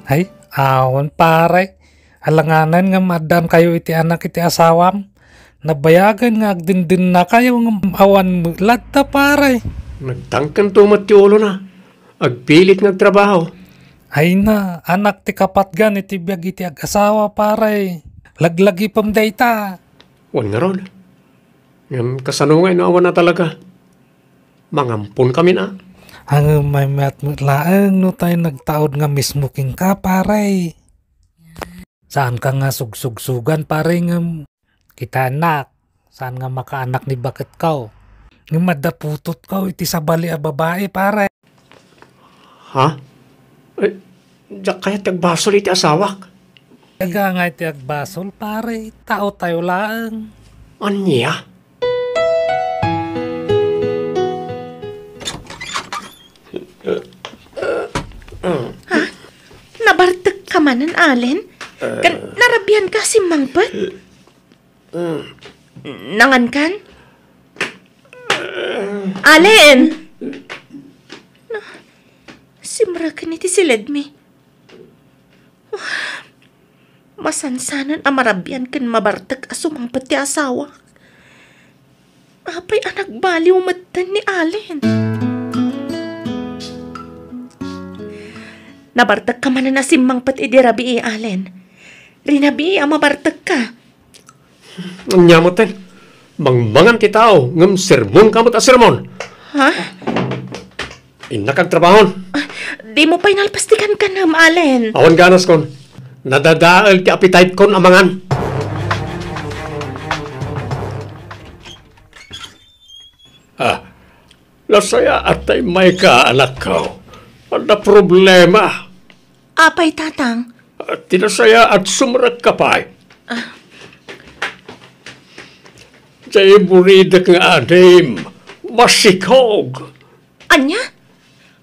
Ay, awan, pare. Alanganan nga maaddaankayo iti anak iti asawam. Nabayagen nga agdendennakayo ngem awan met latta, pare. Nagtangkento met ti ulona. Agpilit nga agtrabaho. Ay na, anak ti kapatgan iti biag iti ag-asawa, pare. Laglagipem dayta. Wen ngarud. Ngem kasano ngay no awan a talaga? Mangamponkamin a. Ngem maymayat met laeng no tay nagtaud nga mismo kenka, pare. Saanka nga sugsugsugan, pare, ngem kitaennak, saan nga makaanak ni baketko. Ngem adda putotko iti sabali a babai, pare. Ha? Eh, diak kayat ti agbasol iti asawak. Diak ngay ti agbasol, pare. Taotayo laeng. Ania? Ha? Nabartekka manen, Allen? Ken narabianka a simmangpet? Nangankan? Allen! Simreken iti siledmi. Masansanen a marabian ken mabartek a sumangpet ti asawak. Apay a nagbaliw metten ni Allen? Nabartekka manen a simmangpet idi rabii, Allen. Rinabii a mabartekka. Ania metten? Mangmangan ti tao, ngem sermonka met a sermon. Ha? Innak agtrabahon. Ah, dimo pay nalpas ti kankanem, Allen. Awan ganaskon. Nadadael ti appetite-kon a mangan. Ah, nasayaat ta immayka, anakko. Adda problema. Apay, Tatang? Ah, ti nasayaat, sumrekka pay. Ah. Diay buridek nga adim, masikog. Ania?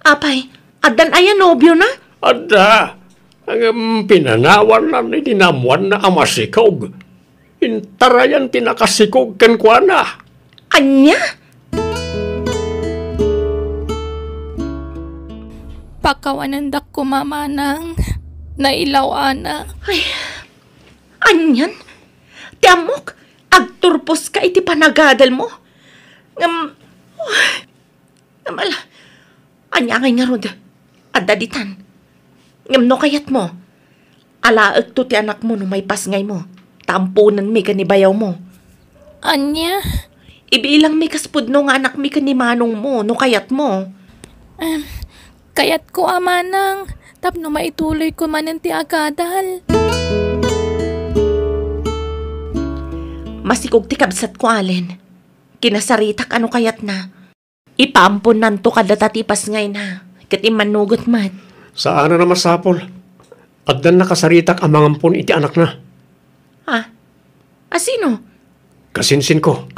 Apay, addan aya nobiona? Adda. Ngem pinanawanna idi naammoanna a masikog. Intarayan ti nakasikog kenkuana. Ania? Pakawanendak koma, manang. Nailaw-ana. Ay, anian? Ti ammok, agturposka iti panagadalmo. Ngem, Ngem ala, ania ngay ngarud? Adda ditan. Ngem no kayatmo, alaekto ti anakmo no maipasngaymo, ta amponenmi ken ni bayawmo. Ania? Ibilangmi kas pudno nga anakmi ken ni manongmo no kayatmo. Em, kayatko a manang, tapno maituloyko manen ti agadal. Masikog ti kabsatko, Allen. Kinasaritak a no kayatna. Ipaamponnanto kadata ti ipasngayna, ket immannugot met. Saanen a masapul. Addan nakasaritak a mangampon iti anakna. Ah, a sino? Kasinsinko.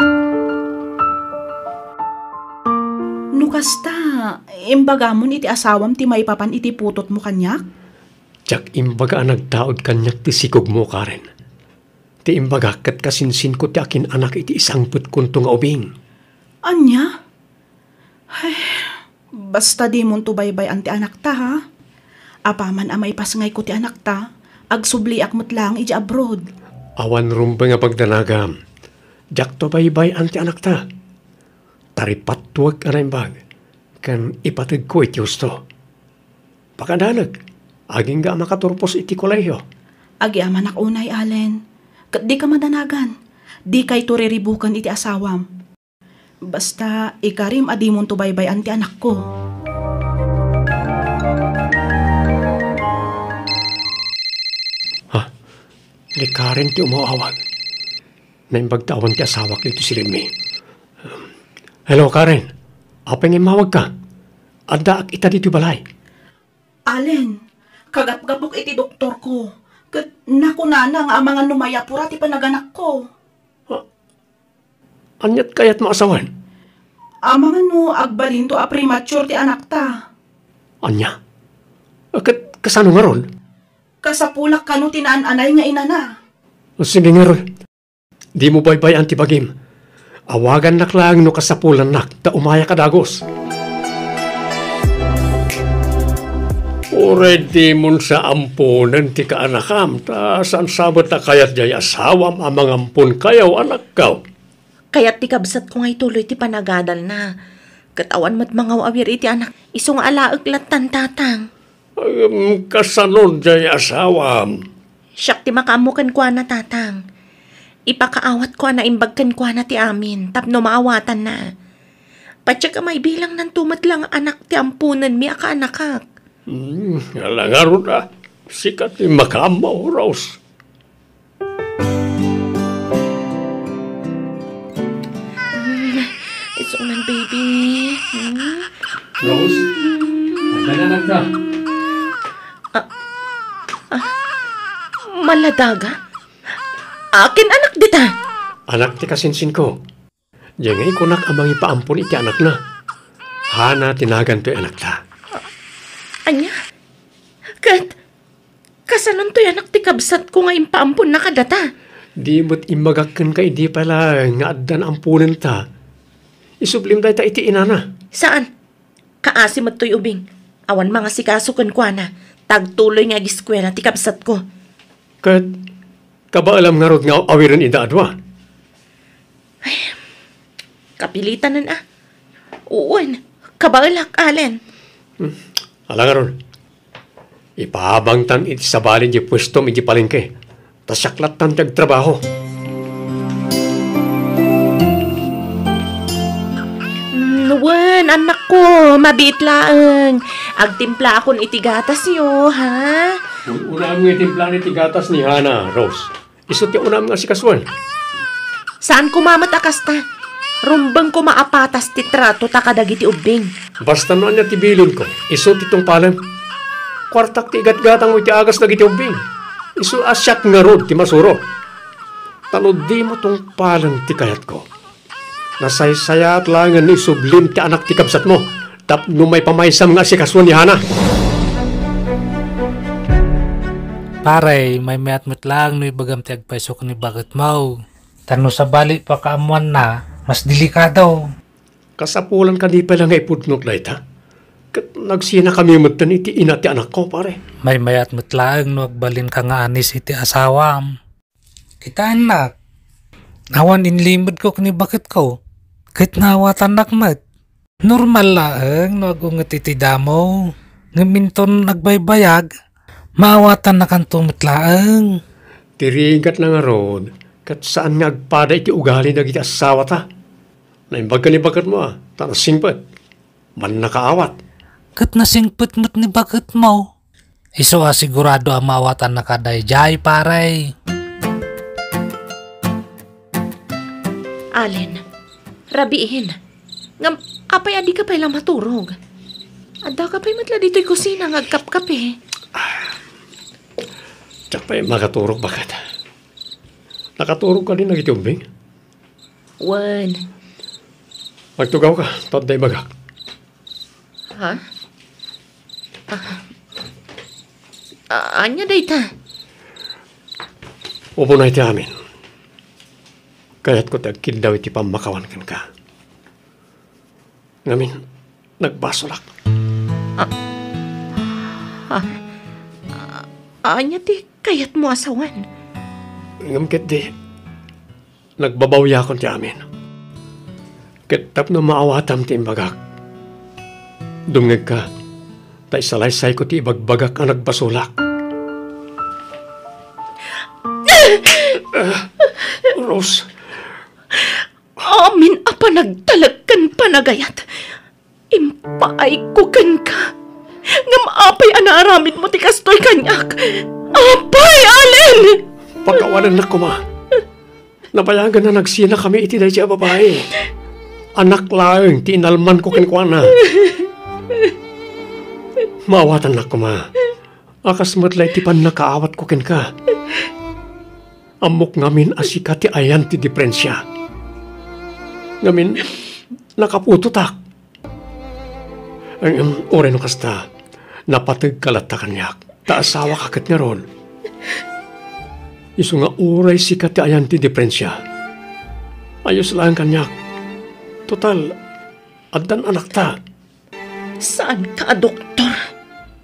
No kasta, imbagamon iti asawam ti maipapan iti putotmo kaniak? Diak imbaga a nagtaud kaniak ti sikogmo, Karen. Ti imbagak ket kasinsinko ti akin-anak iti isangpetkonto nga ubing. Ania? Ay, basta dimonto baybay-an ti anakta, ha? Apaman a maipasngayko ti anakta, agsubliak met laeng idiay abroad. Awan rumbeng a pagdanagam. Diakto baybay-an ti anakta. Taripattuek a naimbag, ken ipategko iti husto. Pakadanek, agingga a makaturpos iti kolehio. Agyamanak unay, Allen, ket dika madanagan. Dikayto riribuken iti asawam. Basta, ikarim a dimonto baybay-an ti anakko. Ha? Ni Karen ti umaw-awag. Naimbag ta awan ti asawak ditoy siledmi. Hello, Karen. Apay nga immawagka? Addaak ita ditoy balay. Allen, kagapgapok iti doktorko, ket nakunana nga amangan no mayapura ti panaganakko. A-, aniat kayatmo a sawen? Amangan no agbalinto a premature ti anakta. Ania? Ket kasano ngarud? Kasapulak kano ti naan-anay nga inana. Sige ngarud. Dimo baybay-an ti bagim. Awagannak laeng no kasapulannak ta umayak a dagus. Uray dimon sa amponen ti kaanakam, ta saan sa met a kayat diay asawam a mangamponkayo, anakko? Kayat ti kabsatko nga ituloy ti panagadalna. Ket awan met mangaw-awir iti anak, isu nga alaek lattan, Tatang. Ngem kasano diay asawam? Siak ti makaammo kenkuana, Tatang. Ipakaawatko a naimbag kenkuana ti amin tapno maawatanna. Patiek a maibilangnanto met la nga anak ti amponenmi a kaanakak. Hmm, ala ngarud a. Sika ti makaammo, Rose. Mm, isu man, baby. Mm. Rose, adda nga anakta. Ah, ah, maladaga? Akin anak dita? Anak ti kasinsinko. Diay nga ikunak a mangipaampon iti anakna. Hana ti nagan toy anakta. Ania? Ket, kasanontoy anak ti kabsatko nga impaamponna kadata? Di met imbagak kenka idi pay laeng nga addan amponenta. Isublim dayta iti inana. Saan? Kaasi met toy ubing. Awan mangasikaso kenkuana. Ta agtuloy nga ageskuela ti kabsatko. Ket kabaelam ngarud nga awiren ida a dua? Ay, kapilitanen a. Wen, kabaelak, Allen. Hmm. Ala ngarud, ipaabangtan iti sabali ti puestom iti palengke. Ta siak lattan ti agtrabaho. Mm, wen, annakko, mabiit laeng. Agtimplaakon iti gatasyo, ha? Unam nga itimplaam iti gatas ni Hana, Rose. Isu ti unam nga asikasuan. Saan koma met a kasta. Rumbeng koma a patas ti trato ta kadagiti ubbing. Basta no ania ti bilinko, isu ti tungpalem. Kuartak ti igatgatangmo iti agas dagiti ubbing. Isu a siak ngarud ti masuro. Ta no dimo tungpalen ti kayatko, nasaysayaat laengen no isublim ti anak ti kabsatmo tapno maipamaysam nga asikasuan ni Hana. Pare, maymayat met laeng no ibagam ti agpayso ken ni baketmo. Ta no sabali pakaammoanna, mas delikado. Kasapulan kadi pay la nga ipudnot dayta? Ket nagsinakami metten iti ina ti anakko, pare. Maymayat met laeng no agbalinka nga anis iti asawam. Kitaennak, awan inlimedko ken ni baketko, ket naawatannak met. Normal laeng no agunget iti damo, ngem inton agbaybayag, maawatannakanto met laeng. Ti rigatna ngarud, ket saan nga agpada iti ugali dagiti assawata. Naimbag ken ni baketmo a, ta nasingpet. Mannakaawat. Ket nasingpet met ni baketmo. Isu a sigurado a maawatannaka daydiay, pare. Allen, rabiin. Ngem, apay a dika pay la maturog? Addaka pay met la ditoy kusina nga agkapkape. Diak pay makaturog, baket. Nakaturog kadi dagiti ubbing? Wen. Agtugawka, ta adda ibagak. Ha? Ah. A-, ania dayta? Umunay ti amin. Kayatko ti agkiddaw iti pammakawan kenka. Ngamin, nagbasolak. Ah, ah, ah, ania ti kayatmo a sawen? Ngem ketdi, nagbabawiakon ti amin. Ket tapno maawatam ti imbagak, dumngegka, ta isalaysayko ti ibagbagak a nagbasolak. Ah, Rose. Amin a panagtalek ken panagayat, impaayko kenka. Ngem apay a naaramidmo ti kastoy kaniak? Apay, Allen! Pakawanennak koma. Nabayagen a nagsinakami iti daydiay a babai. Anak laeng ti inalmanko kenkuana. Maawatannak koma. A kas met la iti pannakaawatko kenka. Ammok ngamin a sika ti ayan ti diferensia. Ngamin, nakaputotak. Ngem, uray no kasta, napategka latta kaniak, ta asawaka ket ngarud. Isu nga uray sika ti ayan ti diferensia. Ayos laeng kaniak. Total, addan anakta. Saanka a doktor.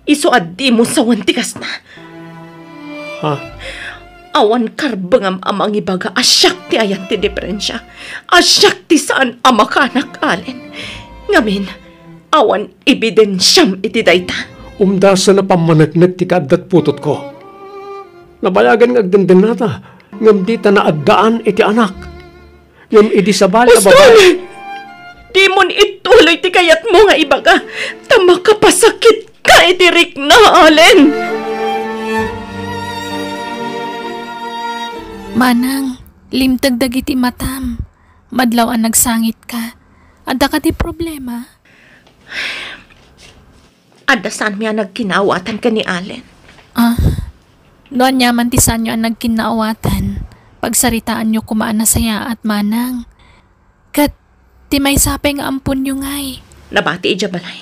Isu a dimo sawen ti kasta. Ha? Awan karbengam a mangibaga a siak ti ayan ti diferensia, a siak ti saan a makaanak, Allen. Ngamin, awan ebidensiam iti dayta. Umdasen a pammaneknek ti kaaddat putotko. Nabayagen nga agdendennata, ngem dita naaddaan iti anak. Ngem idi sabali a babae. Uston! Dimon ituloy ti kayatmo nga ibaga, ta makapasakitka iti rikna, Allen! Manang, limteg dagiti matam. Madlaw a nagsangitka. Adda kadi problema? Adda saanmi a nagkinaawatan ken ni Allen. Ah, no aniaman ti saanyo a nagkinaawatan, pagsaritaanyo koma a nasayaat, manang. Ket ti maysa pay nga amponyo ngay. Nabati idiay balay.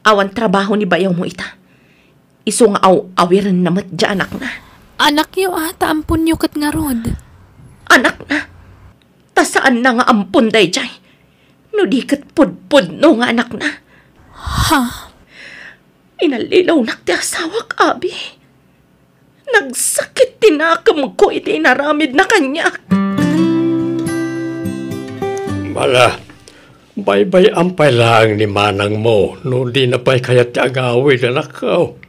Awan trabaho ni bayawmo ita. Isu nga aw-awirenna met diay anakna. Anakyo a, ta amponyo ket ngarud. anakna. Ta saanna nga ampon daydiay, no di ket pudpudno nga anakna. Ha? Inallilawnak ti asawak, abi. Nagsakit ti nakemko iti inaramidna kaniak. Ala, baybay-am pay laeng ni manangmo no dina pay kayat ti agawid, anakko.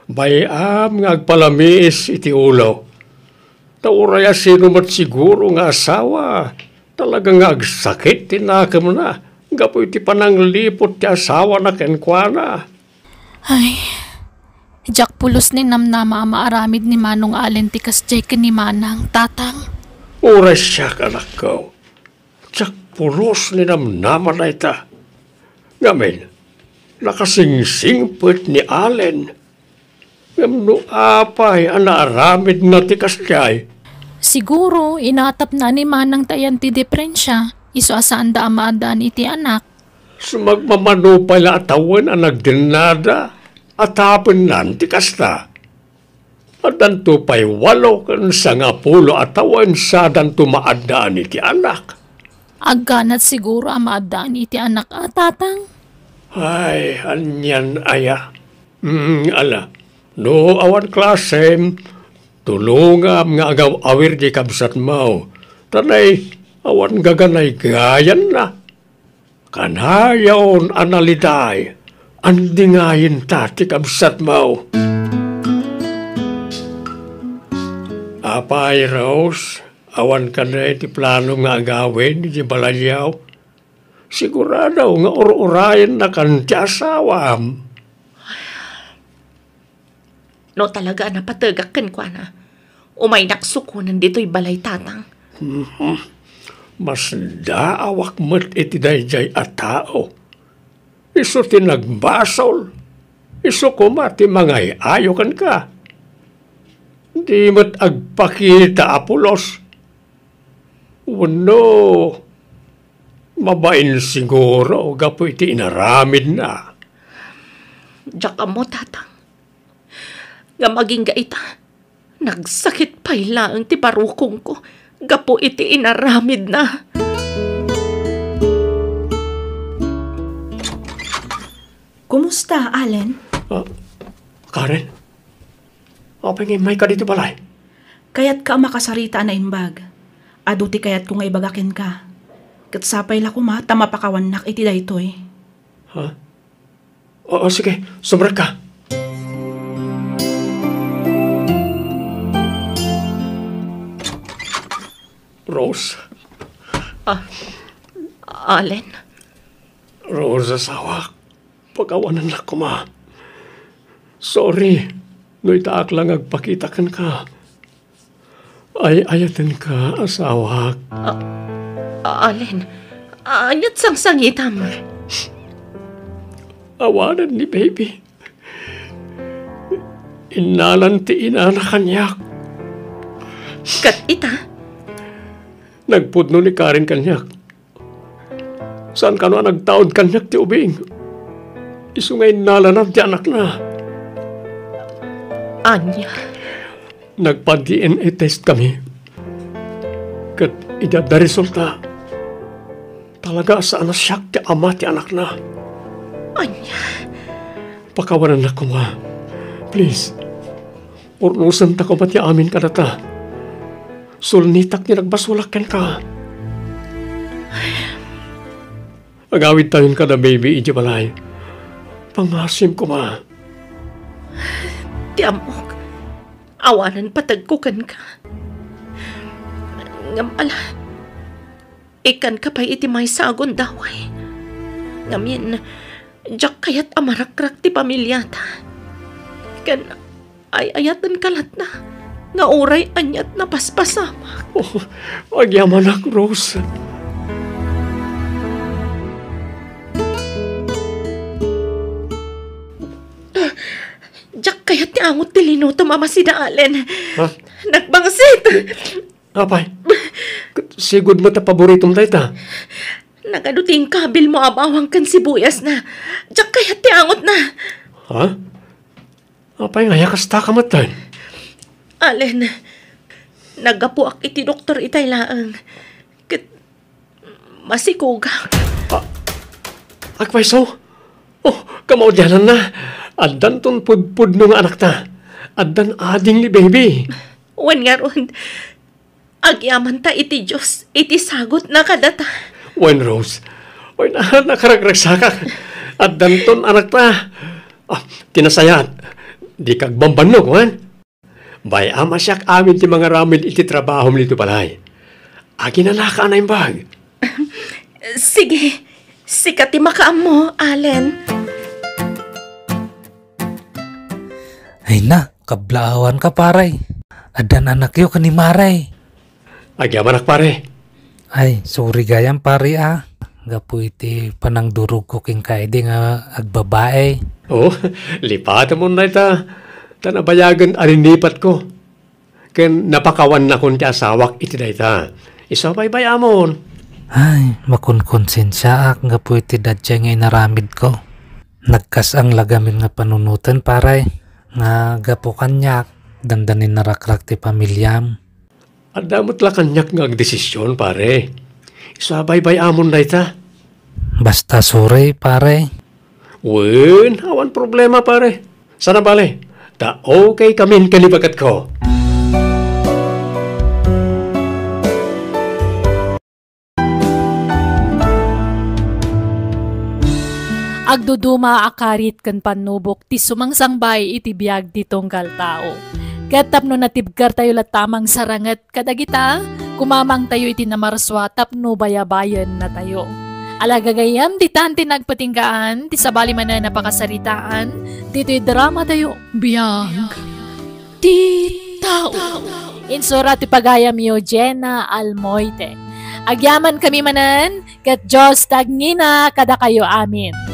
Bay-am nga agpalamiis iti ulo. Ta uray a sino met siguro nga asawa, talaga nga agsakit ti nakemna gapu iti panangliput ti asawana kenkuana. Ay, diak pulos ni namnama a maaramid ni Manong Allen ti kasdiay ken ni Manang, Tatang. Uray siak, anakko. Diak pulos ni namnama dayta. Ngamin, nakasingsingpet ni Allen. Ngem no apay a naaramidna ti kasdiay? Siguro, inatapna ni Manang ti ayan ti diprensia, isu a saanda a maaddaan iti anak. Sumagmamano pay la a tawen a nagdennada a tapennan ti kasta. Addanto pay walo ken sangapulo a tawen sadanto maaddaan iti anak. Agganat siguro a maaddaan iti anak a, Tatang? Ay, anian aya? Mm, ala, no awan klasem, tulongam nga agaw-awir di kabsatmo. Ta nay, awan gaganaygayanna. Kanayon a naliday, andingayenta ti kabsatmo. Apay, Rose, awan kadi ti plano nga agawid iti balayyo? Sigurado nga ur-urayennakan ti asawam. No talaga a napategak kenkuana, umaynak sukonen ditoy balay, Tatang. Mhm. Masdaawak met iti daydiay a tao. Isu ti nagbasol. Isu koma ti mangay-ayo kenka. Di met agpakita a pulos. Wenno, mabain siguro gapu iti inaramidna. Diak ammo, Tatang. Ngem agingga ita, nagsakit pay laeng ti barukongko gapu iti inaramidna. Kumusta, Allen? Ah, Karen? Apay nga immayka ditoy balay? Kayatka a makasarita a naimbag. Adu ti kayatko nga ibaga kenka. Ket sapay la koma ta mapakawannak iti daytoy. Ha? Oo, sige. Sumrekka. Rose. Ah, Allen? Rose, asawak. Pakawanennak koma. Sorry, no itaak la nga agpakita kenka. Ay-ayatenka, asawak. Ah, Allen, ania't sangsangitam? Awanen ni baby. Innalan ti inana kaniak. Ket ita? Nagpudno ni Karen kaniak. Saan kano a nagtaud kaniak ti ubing. Isu nga innalanan ti anakna. Ania? Nagpa-D N A test kami. Ket idi adda resulta, talaga a saan a siak ti ama ti anakna. Ania? Pakawanennak koma. Please. Urnosenta koma ti amin kadata. Sulnitak ti nagbasolak kenka. Agawidtayon kada baby iti balay. Pangasim koma. Ti ammok, awanen pategko kenka. Ngem ala, ikkanka pay iti maysa a gundaway. Ngamin, diak kayat a marakrak ti pamiliata. Ken ay-ayatenka latta nga uray ania't napaspasamak. Oh, agyamanak, Rose. Diak kayat ti angot ti linutom a masida, Allen. Ha? Nagbangsit! Apay, sigud met a paboritom dayta. Nagadu ti inkabilmo a bawang ken sibuyasna. Diak kayat ti angotna. Ha? Apay nga aya kasta ka met, Tan? Allen, Naggapuak iti doktor itay laeng. Ket masikogak. Ah, agpayso? Oh, kamaudiananna. Addanton pudpudno nga anakta. Addan ading ni baby. Wen ngarud, agyamanta iti Dios iti sagutna kadata. Wen, Rose. Oy, na, nakaragragsakak. Addanton anakta. Ah, ti nasayaat, dika agbambannog, wen? Bay-am a siak amin ti mangaramid iti trabahom ditoy balay. Aginanaka a naimbag. Sige, sika ti makaammo, Allen. Ay na, kablaawanka, pare. Addan anakyo ken ni Mare. Agyamanak, pare. Ay, sorry gayam, pare, ah. Gapu iti panangdurogko kenka idi nga agbabae. Oh, lipatem unay ta, ta nabayagen a rinipatko. Ken napakawannakon ti asawak iti dayta. Isu a baybay-amon. Ay, makonkonsensiaak gapu iti daydiay nga inaramidko. Nagkas-ang la gamin nga panunoten, pare, nga gapu kaniak, dandani narakrak ti familiam. Adda met la kaniak nga agdesision, pare. Isu a baybay-amon dayta. Basta sorry, pare. Wen, awan problema, pare. Sana bale, ta okay kamin ken ni bagatko. Agduduma a karit ken pannubok ti sumangsangbay iti biag ti tunggal tao. Ket tapno natibkertayo latta a mangsaranget kadagita, kumamangtayo iti namarsua tapno bayabayennatayo. Ala gagayyem, ditan ti nagpatinggaan, ti sabali manen a pakasaritaan, ditoy dramatayo. Biag ti tao. Insura ti pagayamyo, Jenna Almoite. Agyamankami manen, ket Dios ti agngina kadakayo amin.